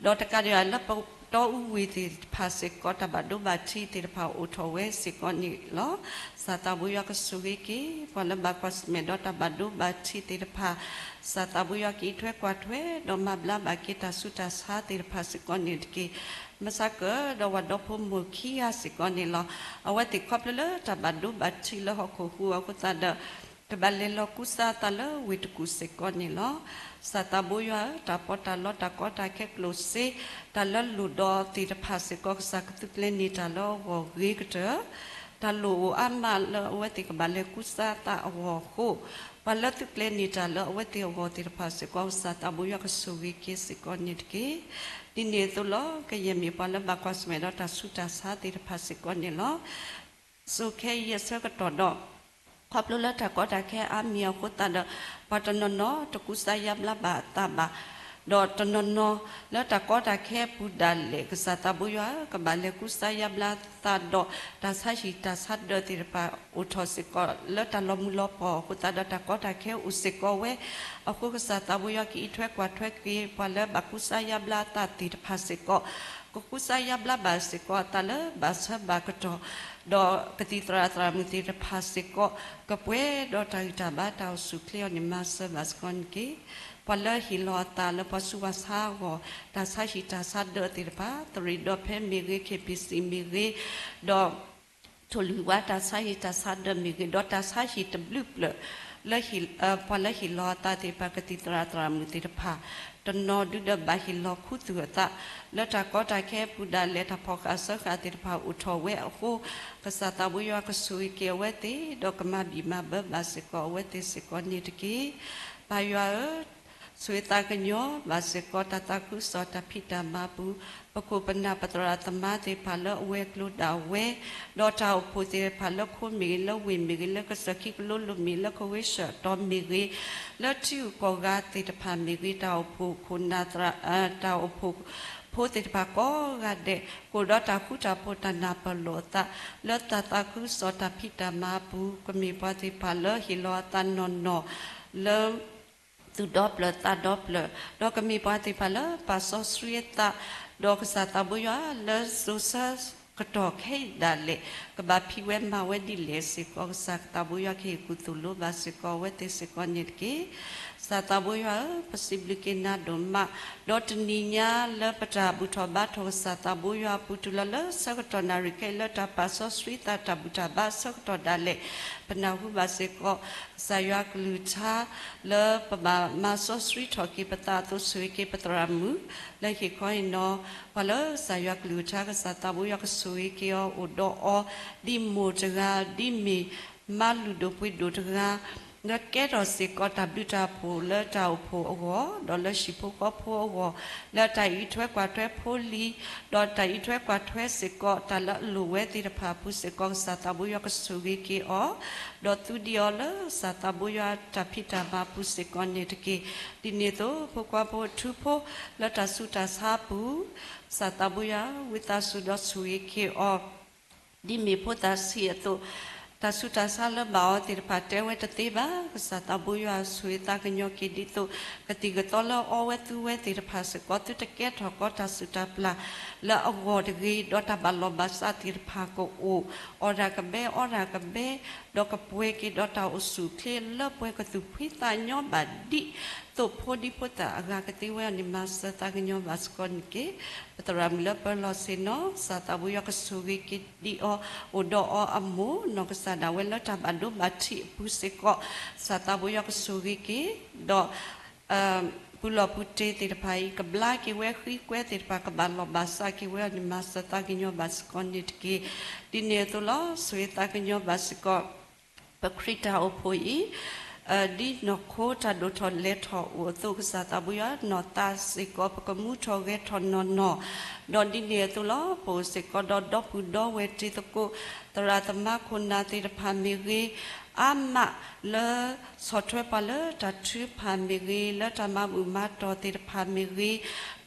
ဒီးတကးဒံးဘၣ်လၢပတီအူဝ့ၢ်သ့ၣ်တဖၣ်စ့ၢ်ကီး တၢ်ဘၣ်ဒိဘၣ်ထံးသ့ၣ်တဖၣ်အိၣ်ထီၣ်ဝဲစ့ၢ်ကီးန့ၣ်လီၤ. ကစၢ်သးဘိယွၤကဆိၣ်ဂ့ၤက့ၤ ပှၤလၢဘၣ်ကွၢ်ဆၢၣ်မဲာ်ဒီးတၢ်ဘၣ်ဒိဘၣ်ထံးသ့ၣ်တဖၣ်, ကစၢ်သးဘိယွၤကအံးထွဲကွၢ်ထွဲ ဒီးမၤဘျါဘၣ်က့ၤတၢ်ဆူးတၢ်ဆါသ့ၣ်တဖၣ်စ့ၢ်ကီးန့ၣ်တက့ၢ်. မၤဆါကၢၣ်ဒီးပှၤဒီဖိမိၢ်ခံဂၤစ့ၢ်ကီးန့ၣ်လီၤ. အဝဲသ့ၣ်ခီဖျိလၢတၢ်ဘၣ်ဒိဘၣ်ထံးလၢဟီၣ်ခိၣ်ဟူးအဃိသတးဒီး ကဘၣ်လဲၤလီၤကူစါအသးလၢဝ့ၢ်တကူၣ်စ့ၢ်ကီးန့ၣ်လီၤ. ကစၢ်သးဘိယွၤဧၢ, တၢ်ပီးတၢ်လီတၢ်ကီတၢ်ခဲကျိၣ်စ့ တၢ်လၢလိၣ်ဒီးသ့ၣ်တဖၣ်စ့ၢ်ကီး ကစၢ်ကသုးကျဲၤန့ၢ်တၢ်လၢအဂီၢ်ဂ့ၤကတၢၢ်, တၢ်လိၣ်အိၣ်အါမးလၢအဝဲသ့ၣ်ကဘၣ်လဲၤကူစါအသးအဂီၢ်အဃိ, ပှၤလၢသုးကျဲၤန့ၢ်တၢ်လၢအဝဲသ့ၣ်အဂီၢ်သ့ၣ်တဖၣ်စ့ၢ်ကီး ကစၢ်သးဘိယွၤကဆိၣ်ဂ့ၤက့ၤစ့ၢ်ကီးန့ၣ်တက့ၢ်. ဒ်န့ၣ်အသိးလီၤ. ကယဲၢ်မ့ၢ်ပှၤလၢဘၣ်ကွၢ်ဆၢၣ်မဲာ်ဒီးတၢ်ဆူးတၢ်ဆါသ့ၣ်တဖၣ်စ့ၢ်ကီးန့ၣ်လီၤ. စိၤခဲအံၤအဆၢကတီၢ်ဒီး ခီဖျိလၢတၢ်ကီတၢ်ခဲအါမံၤအဃိသတးဒီး ပှၤတနီၤနီၤတကူစါယါဘျါဘၣ်အသးဘၣ်, ဒီးတနီၤနီၤလၢတၢ်ကီတၢ်ခဲအပူၤဒၣ်လဲာ် ကစၢ်သးဘိယွၤဧၢ, ကဘၣ်လဲၤကူစါယါဘျါသးဒီး တၢ်ဆါဟံၣ်တၢ်ဆါဒၢးသ့ၣ်တဖၣ်အိၣ်ထီၣ်စ့ၢ်ကီး လၢတၢ်လီၤမုၢ်လီၤပှီၢ်အဃိသတးဒီး တၢ်ကီတၢ်ခဲအိၣ်စ့ၢ်ကီးဝဲအဃိ ကစၢ်သးဘိယွၤကအံးထွဲကွၢ်ထွဲက့ၤ ပှၤလၢဘၣ်ကူစါယါဘျါအသးသ့ၣ်တဖၣ်စ့ၢ်ကီး ကကူစါယါဘျါဘၣ်စ့ၢ်ကီးအသးလၢဘၣ်ဆၢဘၣ်ကတီၢ်, ဒီးကသံၣ်သရၣ်သရၣ်မုၣ်သ့ၣ်တဖၣ်စ့ၢ်ကီး ကပှဲၤဒီးတၢ်ဂံၢ်တၢ်ဘါတၢ်အိၣ်ဆူၣ်အိၣ်ချ့အီၤန့ၣ် မၤစၢၤဘၣ်စ့ၢ်ကီးန့ၣ်တက့ၢ်. ပှၤလၢဟ့ၣ်လီၤအသးလၢပှၤဆူးပှၤဆါအဂီၢ် တၢ်ဆါဟံၣ်တၢ်ဆါဒၢးသ့ၣ်တဖၣ် သရ့ၣ်ဒီဖဲမ့ၢ်ဂ့ၤ ခ့ၣ်ပံၣ်စံၣ်မ့ၢ်ဂ့ၤ, ဒီး ထိၣ်လွံၢ်ဝါတၢ်ဆါဟံၣ်တၢ်ဆါဒၢးမ့ၢ်ဂ့ၤ, ဒီးတၢ်ဆါဟံၣ်တဘျုးဖျၢၣ် လၢဟ့ၣ် ပှၤလၢဟ့ၣ်လီၤအသးသ့ၣ်တဖၣ် ကသံၣ်သရၣ်သရၣ်မုၣ်သ့ၣ်တဖၣ် တနီၤဒုဒီးဘၣ်ဟ့ၣ်လီၤခူသူၣ်အသး လၢတၢ်ကီတၢ်ခဲအပူၤဒၣ်လဲာ် တၢ်ဖီၣ်ဃာ်စၢဃာ်သ့ၣ်တဖၣ်အိၣ်ထီၣ်ဝဲအဃိ, ကစၢ်သးဘိယွၤကဆိၣ်ဂ့ၤက့ၤအဝဲသ့ၣ် ဒီးကမၤဘံၣ်မၤဘၢဘၣ်စ့ၢ်ကီးအဝဲသ့ၣ်စ့ၢ်ကီးန့ၣ်တက့ၢ်. ပၢ်ယွၤဧၢ, ဆိၣ်ဂ့ၤသးကညီၤဘၣ်စ့ၢ်ကီး တၢ်သးခုကစီၣ်တၢ်ဖံးတၢ်မၤအပူၤ, ပခိၣ်ပနၢ်ပသရၣ်သမါသ့ၣ်တဖၣ်လၢအဝဲၤကျိၤဒၣ်ဝဲ, ဒီးတၢ်အိၣ်ဖှိၣ်သ့ၣ်တဖၣ်လၢခိမ့ၢ်ဂ့ၤ လၢဝ့ၢ်မ့ၢ်ဂ့ၤ လၢကစၢၢ်ခံကလိလိၤမ့ၢ် လၢကဝ့ၤဆၢၣ်တီၤမ့ၢ်ဂ့ၤ, လၢထံဂုၤကီၢ်ဂၤသ့ၣ်တဖၣ်မ့ၢ်ဂ့ၤ, တၢ်အိၣ်ဖှိၣ်ခိၣ်နၢ်သရၣ် တၢ်အိၣ်ဖှိၣ်ဖိသ့ၣ်တဖၣ်ကိးဂၤဒဲး ကအိၣ်ဒီးတၢ်ဃူတၢ်ဖိးတၢ်နၢ်ပၢၢ်လိာ်အသး လၢတၢ်သးခုကစီၣ်တၢ်ဖံးတၢ်မၤအပူၤ, ကမ့ၢ်ပှၤသ့ၣ်တဖၣ်လၢဟ့ၣ်လီၤအသးနီၢ်နီၢ် လၢ သူၣ်ဒီဖျၢၣ်သးဒီဖျၢၣ်, ဒီးကမ့ၢ်ပှၤသ့ၣ်တဖၣ်လၢပာ်စီဆှံအသး, ဒီးကစၢ်သးဘိယွၤလၢစိၤဆၢကတီၢ်ခဲအံၤဒၣ်လဲာ် ကဘၣ်ဖံးဝဲမၤဝဲဒ်လဲၣ်စ့ၢ်ကီး ကစၢ်သးဘိယွၤကဟ့ၣ်ကူၣ်သိၣ်လိဘၣ်စ့ၢ်ကီးအဝဲသ့ၣ်စ့ၢ်ကီးန့ၣ်တက့ၢ်. ကစၢ်သးဘိယွၤဧၢ, ပစံးဘျုးက့ၤနၤဒိၣ်မး, ဒီးတနံၤညါလၢပတၢ်ဘူၣ်ထီၣ်ဘါထီၣ်ကစၢ်သးဘိယွၤအပူၤတုၤလီၤလၢဆၢကတီၢ်နၣ်ရံၣ်ခဲအံၤ လၢတၢ်ပာ်စီဆှံသးတၢ်ဘူၣ်တၢ်ဘါအဆၢကတီၢ်ဒၣ်လဲာ် ပနၢ်ဟူဘၣ်စ့ၢ်ကီး ကစၢ်ယွၤကလုၢ်ကထါ လၢပဘၣ်မၤစီဆှံထီၣ်က့ၤပသးအသိး ဆိၣ်ဂ့ၤက့ၤပသရၣ်မုၣ် လၢဟ့ၣ်ခီအံၤနီၤ, ပှၤလၢကစၢ်ယွၤကလုၢ်ကထါ ကစၢ်သးဘိယွၤကဆိၣ်ဂ့ၤက့ၤအီၤ အိၣ်ဒီးအီၤ ဒ်မိၢ်တဂၤ ဒ်မ့ၢ်မါလုၢ်ဒိၣ်ပှ့ၤဒိၣ်တဂၤ လၢကဲထီၣ်စ့ၢ်ကီးတၢ်ဘျုးတၢ်ဖှိၣ်လၢတၢ်အိၣ်ဖှိၣ်အဂီၢ် ဒီးလၢဟံၣ်ဖိဃီဖိအဂီၢ်, လၢတၢ်အံးထွဲကွၢ်ထွဲဖိလံၤ ဒီးတၢ်အံးထွဲကွၢ်ထွဲစ့ၢ်ကီး တၢ်လၢအလိၣ်ဝဲသ့ၣ်တဖၣ်အပူၤစ့ၢ်ကီး ကစၢ်သးဘိယွၤကဆိၣ်ဂ့ၤက့ၤအီၤ, ဒီးသူဒံးအီၤလၢကစၢ်သးဘိယွၤတၢ်ဖံးတၢ်မၤအပူၤစ့ၢ်ကီးန့ၣ်တက့ၢ်. ဒ်န့ၣ်အသိး ဖိခွါဖိအထူဖိ လၢတၢ်ဆူးတၢ်ဆါအပူၤ ကစၢ်သးဘိယွၤ ဝံသးစူၤဒီးဆိၣ်ဂ့ၤက့ၤအီၤ ဒ်မ့ၢ်ဖိသၣ်ဆံးအသိး, တၢ်ဆူးတၢ်ဆါလၢဘၣ်အီၤသ့ၣ်တဖၣ်တဲဝဲတသ့ဘၣ်. ကစၢ်သးဘိယွၤဆိၣ်ဂ့ၤသးကညီၤက့ၤဒ်သိး ကသံၣ်ကသီလၢအီဝဲသူဝဲသ့ၣ်တဖၣ်စ့ၢ်ကီး သုတကဲထီၣ်ကီးတၢ်စုၣ်တၢ်ပျၢ် လၢအဂီၢ်တဂ့ၤ, ဒီးတၢ်ဘၣ်လီၢ်ဘၣ်စးသ့ၣ်တဖၣ်ကအိၣ်, အီၣ်တၢ်ကဘဲ အီတၢ်ကဘဲ, ဒီးကပှဲၤက့ၤဒီးတၢ်အိၣ်ဆူၣ်အိၣ်ချ့လၢပှဲၤကသူၣ်ဖှံသးညီဘၣ်ဒ် သိးဖိဒံဖိသၣ်အဂၤကသ့ဝဲအီၤန့ၣ် မၤစၢၤသးကညီၤဘၣ်စ့ၢ်ကီးန့ၣ်တက့ၢ်. ပသရၣ်မုၣ်လၢပၢၤလီၢ်ဆ့ၣ်နီၤ ကစၢ်သးဘိယွၤကဆိၣ်ဂ့ၤက့ၤဒံးအီၤ, အိၣ်ဒီးအီၤအမိၢ် နီၢ်ကစၢ်ဒၣ်ဝဲလၢတၢ်ဘၣ်ဒိဘၣ်ထံးအပူၤစ့ၢ်ကီး ကစၢ်သးဘိယွၤကဆိၣ်ဂ့ၤက့ၤ, ဒီး ပူၤလီၢ်ပူၤတ့ၢ်သ့ၣ်တဖၣ်အံၤ ကဘျါက့ၤဝဲ ဃံကွဲသ့ၣ်တဖၣ် ကဘၣ်လီၢ်ဘၣ်စးက့ၤဝဲအီၤန့ၣ် မၤစၢၤသးကညီၤဘၣ်စ့ၢ်ကီးန့ၣ်တက့ၢ်. ဒ်န့ၣ်အသိးလီၤ ဆိၣ်ဂ့ၤသးကညီၤဘၣ်စ့ၢ်ကီး ပခရံာ်တၢ်အိၣ်ဖှိၣ်အံၤ ဒ်နီၢ်ခိတၢ်ဒိၣ်ထီၣ်လဲၤထီၣ်အိၣ်အသိး ကစၢ်သးဘိယွၤ နီၢ်သးစ့ၢ်ကီး ပကမူထီၣ်ဂဲၤထီၣ်နီၢ်နီၢ်, ဒီးဒ်န့ၣ်အသိးလီၤ ပအိၣ်စ့ၢ်ကီးဒီး ဒီပုၢ်ဒီဝဲၢ်တံၤသကိး သရၣ်သမါခိၣ်နၢ်သ့ၣ်တဖၣ်မ့ၢ်ဂ့ၤ အါမးလၢ ဆီၣ်ထွဲပှၤလၢတၢ်ထုကဖၣ်မ့ၢ်ဂ့ၤ, လၢတၢ်မၤဘူၣ်မၤတီၢ်သ့ၣ်တဖၣ်မ့ၢ်ဂ့ၤ,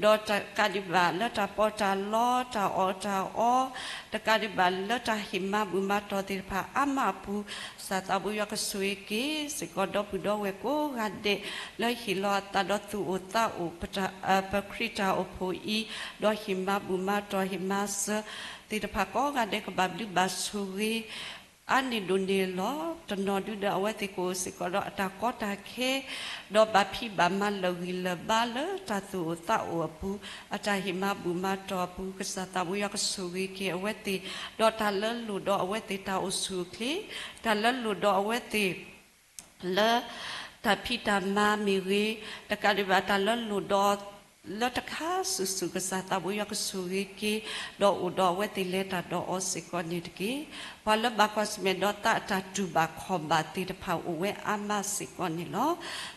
ဒီးတကးဒံးဘၣ်လၢတၢ်ပီးတၢ်လီ တၢ်အီၣ်တၢ်အီ, တကးဒံးဘၣ်လၢတၢ်ဟ့ၣ်မၤဘူၣ်မၤတီၢ်သ့ၣ်တဖၣ် အါမးအပူၤ, ကစၢ်သးဘိယွၤကဆိၣ်ဂ့ၤက့ၤစ့ၢ်ကီး ဒီပုၢ်ဒီဝဲၢ်ကိးဂၤဒဲး လၢဟ့ၣ်လီၤအသးဒီးသူၣ်အိၣ်သးအိၣ် ပခရံာ်တၢ်အိၣ်ဖှိၣ်အံၤ, ဒီးဟ့ၣ်မၤဘူၣ်မၤတီၢ် ဟ့ၣ်မၤစၢၤသ့ၣ်တဖၣ်ကိးဂၤဒဲး ကဘၣ်ဘျုးဘၣ်ဆိၣ်ဂ့ၤ အါန့ၢ်ဒိၣ်န့ၢ်လီၤ. တနီၤဒုဒီးအဝဲသ့ၣ်ကအိၣ်စ့ၢ်ကီးဒီးအတၢ်ကီတၢ်ခဲ, ဒီးဘၣ်ဖံးဘၣ်မၤလၢာ်ဂံၢ်လၢာ်ဘါလၢတၢ်သူၣ်အိၣ်သးအိၣ်အပူၤ, အတၢ်ဟ့ၣ်မၤဘူၣ်မၤတီၢ်အပူၤ, ကစၢ်သးဘိယွၤကဆိၣ်ဂ့ၤက့ၤအဝဲသ့ၣ်, ဒီးတၢ်လၢလိၣ်ဒီးအဝဲသ့ၣ်တၢ်အိၣ်ဆူၣ်အိၣ်ချ့, တၢ်လၢလိၣ်ဒီးအဝဲသ့ၣ် လၢ တၢ်ဖံးတၢ်မၤမ့ၢ်ဂ့ၤ, တကးဒံးဘၣ်တၢ်လၢလိၣ်ဒီး လၢတခါစုာ်စုာ် ကစၢ်သးဘိယွၤကဆိၣ်ဂ့ၤက့ၤ, ဒီးအိၣ်ဒီးအဝဲသ့ၣ်လဲၤတၢ်ဒီးအီၤစ့ၢ်ကီးန့ၣ်တက့ၢ်. ပှၤလၢဘၣ်ကွၢ်ဆၢၣ်မဲာ်ဒီးသးအတၢ်တူၢ်ဘၣ်ခီၣ်ဘၣ်သ့ၣ်တဖၣ်အိၣ်ဝဲအါမးစ့ၢ်ကီးန့ၣ်လီၤ.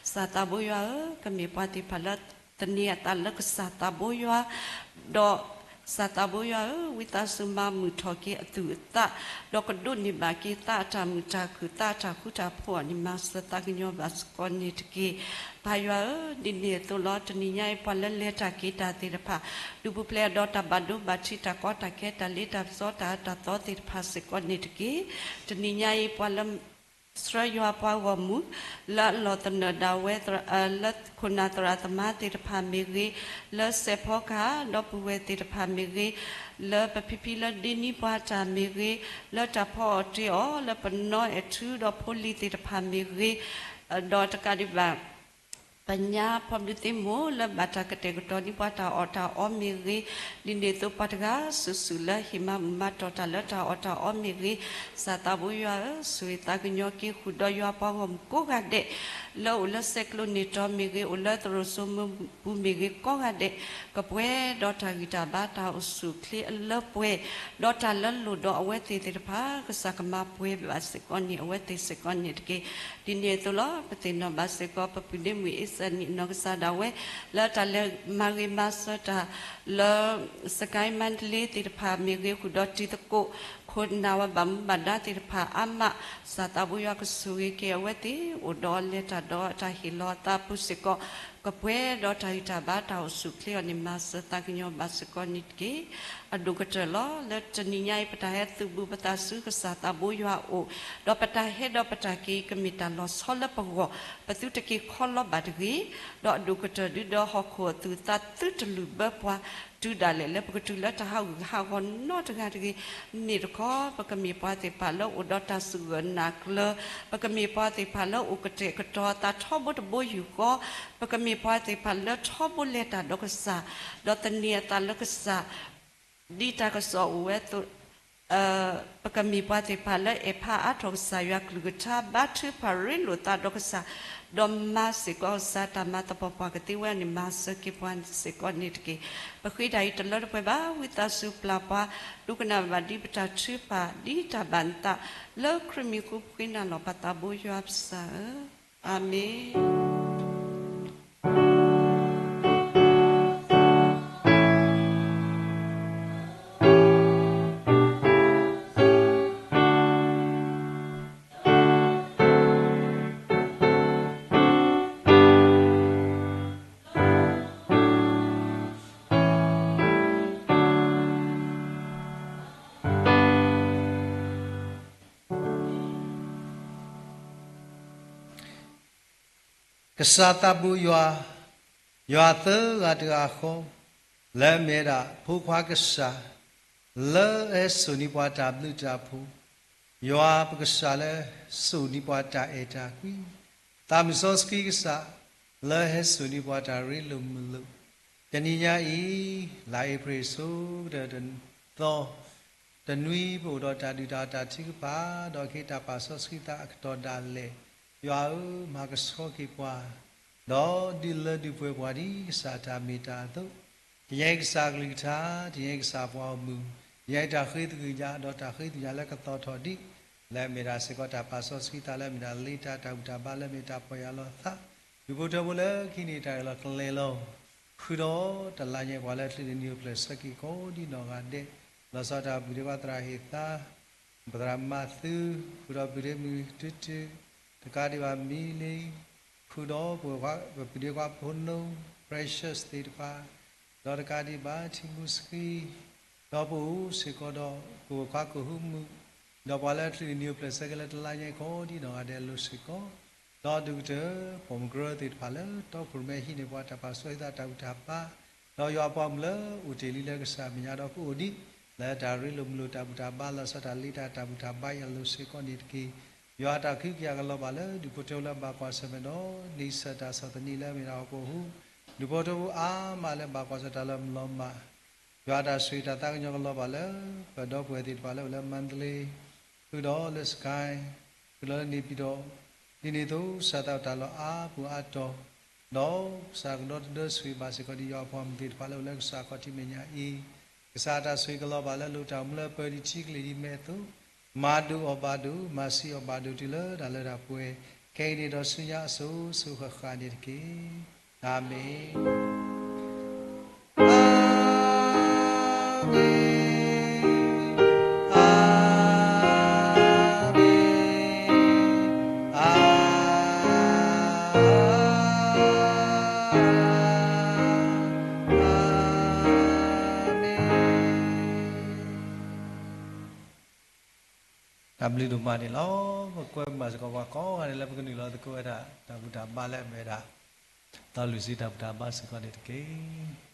ကစၢ်သးဘိယွၤဧၢ, ကမ့ၢ်ပှၤသ့ၣ်တဖၣ်လၢ သန့ၤအသးလၢကစၢ်သးဘိယွၤ, ဒီး ကစၢ်သးဘိယွၤဧၢ, ဝံသးစူၤမၤမုာ်ထီၣ်က့ၤအသူၣ်အသး, ဒီးကဒိးန့ၢ်ဘၣ်က့ၤသးအတၢ်မုာ်တၢ်ခုၣ် သးအတၢ်ဃူတၢ်ဖိးအီၤန့ၣ် မၤစၢၤသးကညီၤဘၣ်စ့ၢ်ကီးန့ၣ်တက့ၢ်. ပၢ်ယွၤဧၢ, ဒ်န့ၣ်အသိးလီၤ တနံၤညါအံၤ ပှၤလၢလဲၤတၢ်က့ၤတၢ်သ့ၣ်တဖၣ် ဒူၣ်ပူၤဖျဲးအီၤဒီးတၢ်ဘၣ်ဒိဘၣ်ထံး တၢ်ကီတၢ်ခဲ တၢ်လ့တၢ်ပစီ တၢ်အၢတၢ်သီသ့ၣ်တဖၣ်စ့ၢ်ကီးန့ၣ်တက့ၢ်. တနံၤညါအံၤ ပှၤလၢ ဆှၢယွၤပှၤဂီၢ်မုၢ် လၢအလီၢ်သနၢၣ်ဒၣ်ဝဲ လၢခိၣ်နၢ်သရၣ်သမါသ့ၣ်တဖၣ်မ့ၢ်ဂ့ၤ, လၢစဲးဖီကဟၣ် ဒီပုၢ်ဝဲၢ်သ့ၣ်တဖၣ်မ့ၢ်ဂ့ၤ, လၢပဖံဖံလၢဒ့နံပှၤတၢ်မ့ၢ်ဂ့ၤ, လၢတၢ်ဖီအီၣ်တ့ၢ်အီၤ လၢပနီၢ်အဲၣ်ထူဒီးဖိလံၤသ့ၣ်တဖၣ်မ့ၢ်ဂ့ၤ, ဒီးတကးဒံးဘၣ် ပညါဖီဘျုးသ့ၣ်မိၢ် လၢဘၣ်တၢ်ကတဲာ်ကတီၤဒ်ပှၤတၢ်အီၣ်တၢ်အီမ့ၢ်ဂ့ၤ, ဒ်န့ၣ်အသိးပှၤတဂၤစုာ်စုာ်လၢဟ့ၣ်မၤဘူၣ်မၤတီၢ်တၢ်လၢတၢ်အီၣ်တၢ်အီမ့ၢ်ဂ့ၤ, ကစၢ်သးဘိယွၤဧၢ, ဆိၣ်ဂ့ၤသးကညီၤက့ၤဃုာ်ဒီးယွၤပှၤဂီၢ်မုၢ်ကိးဂၤဒဲး လၢအိၣ်လၢဆဲးကျိးန့ၢ်တီၤမ့ၢ်ဂ့ၤ, အိၣ်လၢသရိာ်စိမိၤပူၤမ့ၢ်ဂ့ၤကိးဂၤဒဲး, ကပှဲၤဒီးတၢ်ဂံၢ်တၢ်ဘါ တၢ်အိၣ်ဆူၣ်အိၣ်ချ့အလၢပှဲၤ, ဒီးတၢ်လၢလိၣ်ဒီးအဝဲသ့ၣ်သ့ၣ်တဖၣ် ကစၢ်ကမၤပှဲၤဘၣ်စ့ၢ်ကီးန့ၢ်အဝဲသ့ၣ်စ့ၢ်ကီးန့ၣ်တက့ၢ်. ဒ်န့ၣ်အသိးလီၤ ပသ့ၣ်နီၣ်ဘၣ်စ့ၢ်ကီး ပပုၢ်ဒ့မုၣ်အ့စၢၣ်နံၣ်အနီၢ်ကစၢ်ဒၣ်ဝဲ လၢတၢ်လဲၤမၤဂ့ၤမၤစၢၤတၢ်လၢ စကဲမါတလ့သ့ၣ်တဖၣ်မ့ၢ်ဂ့ၤ ဃုာ်ဒီးတံၤသကိး ခိၣ်နၢ်ဝဲဘၣ်မူဘၣ်ဒါသ့ၣ်တဖၣ်အါမး, ကစၢ်သးဘိယွၤကဆိၣ်ဂ့ၤက့ၤအဝဲသ့ၣ် အိၣ်ဒီးလဲၤတၢ်ဒီးတၢ်ဟ့ၣ်လီၤအသးအပူၤစ့ၢ်ကီး, ကပှဲၤဒီးတၢ်ဂံၢ်တၢ်ဘါ တၢ်အိၣ်ဆူၣ်အိၣ်ချ့အီၤန့ၣ် မၤစၢၤသးကညီၤဘၣ်စ့ၢ်ကီးန့ၣ်တက့ၢ်. အဒိၣ်ကတၢၢ်လီၤ လၢတနံၤညါအံၤ ပတၢ်ဟဲသုးဘူးပသးဆူကစၢ်သးဘိယွၤအအိၣ်, ဒီးပတၢ်ဟဲဒီးပတၢ်က့ၤ ကမ့ၢ်တၢ်လီၤဆီလၢပဂီၢ်, ပသုတက့ၤခီလီၤဘၣ်တဂ့ၤ, ဒီးအဒိၣ်ကတၢၢ်ဒုဒီးဟီၣ်ခိၣ်အသူၣ်အသးသုတလုၢ်ဘၢပှၤ, တုၤဒၣ်လဲာ်လၢပကတုၤလၢတၢ်ဟးဂူာ်ဟးဂီၤနီတဂၤတဂ့ၤ, မ့ၢ်တခီ ပကမ့ၢ်ပှၤသ့ၣ်တဖၣ်လၢအိၣ်ဒီးတၢ်စူၢ်ဂၢၢ်နာ်ကျၢၤ, ပကမ့ၢ်ပှၤသ့ၣ်တဖၣ်လၢအိၣ်ကတဲာ်ကတီၤအသးထီဘိတဘိယူၢ်ဃီ, ပကမ့ၢ်ပှၤသ့ၣ်တဖၣ်လၢထီဘိလဲၤတၢ်ဒီးကစၢ်, ဒီးသန့ၤအသးလၢကစၢ် ဒ်တၢ်ကစီၣ်အိၣ်ဝဲအသိး, ပကမ့ၢ်ပှၤသ့ၣ်တဖၣ်လၢအဲၣ်ဖးအါထီၣ်ကစၢ်ယွၤကလုၢ်ကထါ ဘါထုကဖၣ်ရ့လိာ်သးဒီးကစၢ်, ဒီးမၤစ့ၢ်ကီးကစၢ်တၢ်မၤသပှၢ်ပှၢ်ကသ့ဝဲန့ၣ် မၤစၢၤက့ၤပှၤစ့ၢ်ကီးန့ၣ်တက့ၢ်. ပဃ့တၢ်အံၤတလၢတပှဲၤဘၣ် ဝံသးစူၤပျၢ်ပှၤ ဒိကနၣ်ဘၣ်ဒ်ပတၢ်ထုကဖၣ် ဒ်တၢ်ဘၣ်နသး လၢခရံာ်မံၤအဃိပဃ့နၤလီၤပသးဘိယွၤပစၢ်ဧၢ, အၤမ့ၣ်. ကစၢ်သးဘိယွၤ, ယွၤသၢဂၤတဂၤဃီ, လၢအမ့ၢ်ဝဲဒၣ် ဖိခွါကစၢ်, လၢအဟဲစိာ်န့ၢ်ပှၤတၢ်ဘျုးတၢ်ဖှိၣ်, ယွၤပကစၢ်လၢစိာ်န့ၢ်ပှၤတၢ်အဲၣ်တၢ်ကွံ, သးမုၢ်စီဆှံကစၢ်, လၢဟဲစိာ်န့ၢ်ပှၤတၢ်ရ့လိာ်မုာ်လိာ်, တနံၤညါအံၤ, လါအ့ဖြ့ၣ်အဆိ ကတၢၢ်တသီ, တနွံပအိၣ်ဒီးတၢ်ဒုၣ်တၢ်အီၣ်တၢ်ထုကဖၣ်, ဒီးကဟ့ၣ်တၢ်ပာ်စီဆှံသးအကတီၢ်ဒၣ်လဲာ်, ယွၤဧၢ, မၤကဆှီက့ၤပှၤ ဒီးဒုးလၢဒုးပှဲၤပှၤဒ်ကစၢ်တၢ်မ့ၢ်တၢ်အသိး, တညီကစၢ်ကလုၢ်ကထါ, တညီကစၢ်ပှၤအမုၢ်, တညီတၢ်ဃ့သကုၤညါ, ဒီးတၢ်ဃ့သကုၤညါလၢကသီၣ်ထီၣ်ဒံး လၢအမ့ၢ်ဒၣ်စ့ၢ်ကီးတၢ်ပာ်စီဆှံသးလၢအမ့ၢ်ဒၣ်လ့တၢ်တၢ်ဘူၣ်တၢ်ဘါလၢအမ့ၢ်တၢ်ပီၢ်ယၢ်လီၤသး, ဒူၣ်ဖိထၢဖိလၢခံန့ၣ်တၢ်အၢၣ်လီၤကျဲၤလီၤ, ဃုာ်ဒီးတၢ်လၢညါပှၤလၢအချုးန့ၢ်နံၤအိၣ်ဖျဲၣ်ဆၢက့ၤကိးဒံနီၢ်ဂၤဒဲး, လီၤဆီဒၣ်တၢ်ပူၤဒ့ခွါသရၣ်ဟ့ၣ်သါ ပသရၣ်မၤသု, ဃုာ်ဒီးပူၤဒ့မုၢ်တုတု, တကးဒံးဘၣ်မံလ့, ဃုာ်ဒီးပပူၤဒ့ခွါဖိနိ, Precious သ့ၣ်တဖၣ်, ဒီးတကးဒံးဘၣ်ထံမူဆှံ, ဒီးပအိၣ်စ့ၢ်ကီးဒီး ပဝဲၢ်ခွါကဟုမုၣ်, ဒီးပှၤလၢအချုးန့ၢ်နံၤအိၣ်ဖျဲၣ်ဆၢက့ၤလၢတလါညါကိးဒံနီၢ်ဂၤဒဲးအလိၤစ့ၢ်ကီး, ဒီးဒူၣ်ကတၢၢ် ပိာ်မုၣ်ကရၢသ့ၣ်တဖၣ်လၢတီခိၣ်ရိၣ်မဲဟံးန့ၢ်ပှၤတၢ်ပာ်စီဆှံသးတၢ်ဘူၣ်တၢ်ဘါ, ဒီးယွၤအပှၤမုၣ်လၢအိၣ်တ့ၢ်လံလၢကစၢ်မဲာ်ညါဒီးကအိၣ်ဒံး လၢတၢ်ရ့လိာ်မုာ်လိာ်တၢ်ဘူၣ်တၢ်ဘါလီၤဆီဒၣ်တၢ်လ့တၢ်တၢ်ဘူၣ်တၢ်ဘါအံၤအလိၤစ့ၢ်ကီးန့ၣ်တက့ၢ်. ယွၤအတၢ်ကဟုကယာ်ကလီၤဘၣ်လၢဒူၣ်ဖိထၢဖိလၢအဘၣ်ကွၢ်ဆၢၣ်မဲာ်ဒီး နံၣ်ဆၢၣ်တၢ်ဆီၣ်သနံးလၢအမ့ၢ်ဒၣ်ဟီၣ်ခိၣ်ဟူး, ဒူၣ်ဖိထၢဖိအါမးလၢအဘၣ်ကွၢ်ဆၢၣ်တၢ်လၢအလီၤမၢ်, ယွၤအတၢ်ဆိၣ်ဂ့ၤတၢ်သးကညီၤကလီၤဘၣ်လၢ ပဒီပုၢ်ဝဲၢ်သ့ၣ်တဖၣ်လၢအိၣ်လၢမါတလ့, ဃုာ်ဒီးလၢစကဲ, ဃုာ်ဒီးလၢန့ၣ်ပံၤဒီး, ဒ်န့ၣ်အသိးကစၢ်သးအိၣ်တၢ်လီၢ်အါပူၤအါတီၤ, ဒီးကစၢ်ကဒီသဒၢဆိၣ်ဂ့ၤဘၣ်စ့ၢ်ကီးဒ်ယွၤအပှၤမုၣ်သ့ၣ်တဖၣ်လၢအိၣ်လၢကစၢ်အခီၣ်ထံးမဲာ်ညါအံၤ, ကစၢ်အတၢ်ဆိၣ်ဂ့ၤကလီၤဘၣ်လၢလိၣ်တၢ်အိၣ်မူလၢပၢၤတထံကလ့ၢ်ဒ်မဲာ်အသိး, မၤဒိၣ်အီၣ်ဘၣ်ဒိၣ် မၤဆံးအီၣ်ဘၣ်ဒိၣ်တုၤလၢတၢ်လၢတၢ်ပှဲၤ, ခဲအံၤန့ၣ်ဒီးဆူညါအစိၤစိၤဃၣ်ဃၣ်န့ၣ်တက့ၢ်. အၤမ့ၣ်, အၤမ့ၣ်, အၤမ့ၣ်, အၤမ့ၣ်. တၢ်ဘျုးဒိၣ်မးန့ၣ်လီၤ. ပကွဲမုာ်စ့ၢ်ကီးပှၤကိးဂၤဒဲးလၢပကနုာ်လီၤသကိးဝဲဒၣ် တၢ်ဘူၣ်တၢ်ဘါလၢအမ့ၢ်ဝဲဒၣ် သီလွံၢ်ဆံတၢ်ဘူၣ်တၢ်ဘါစ့ၢ်ကီးန့ၣ်တက့ၢ်.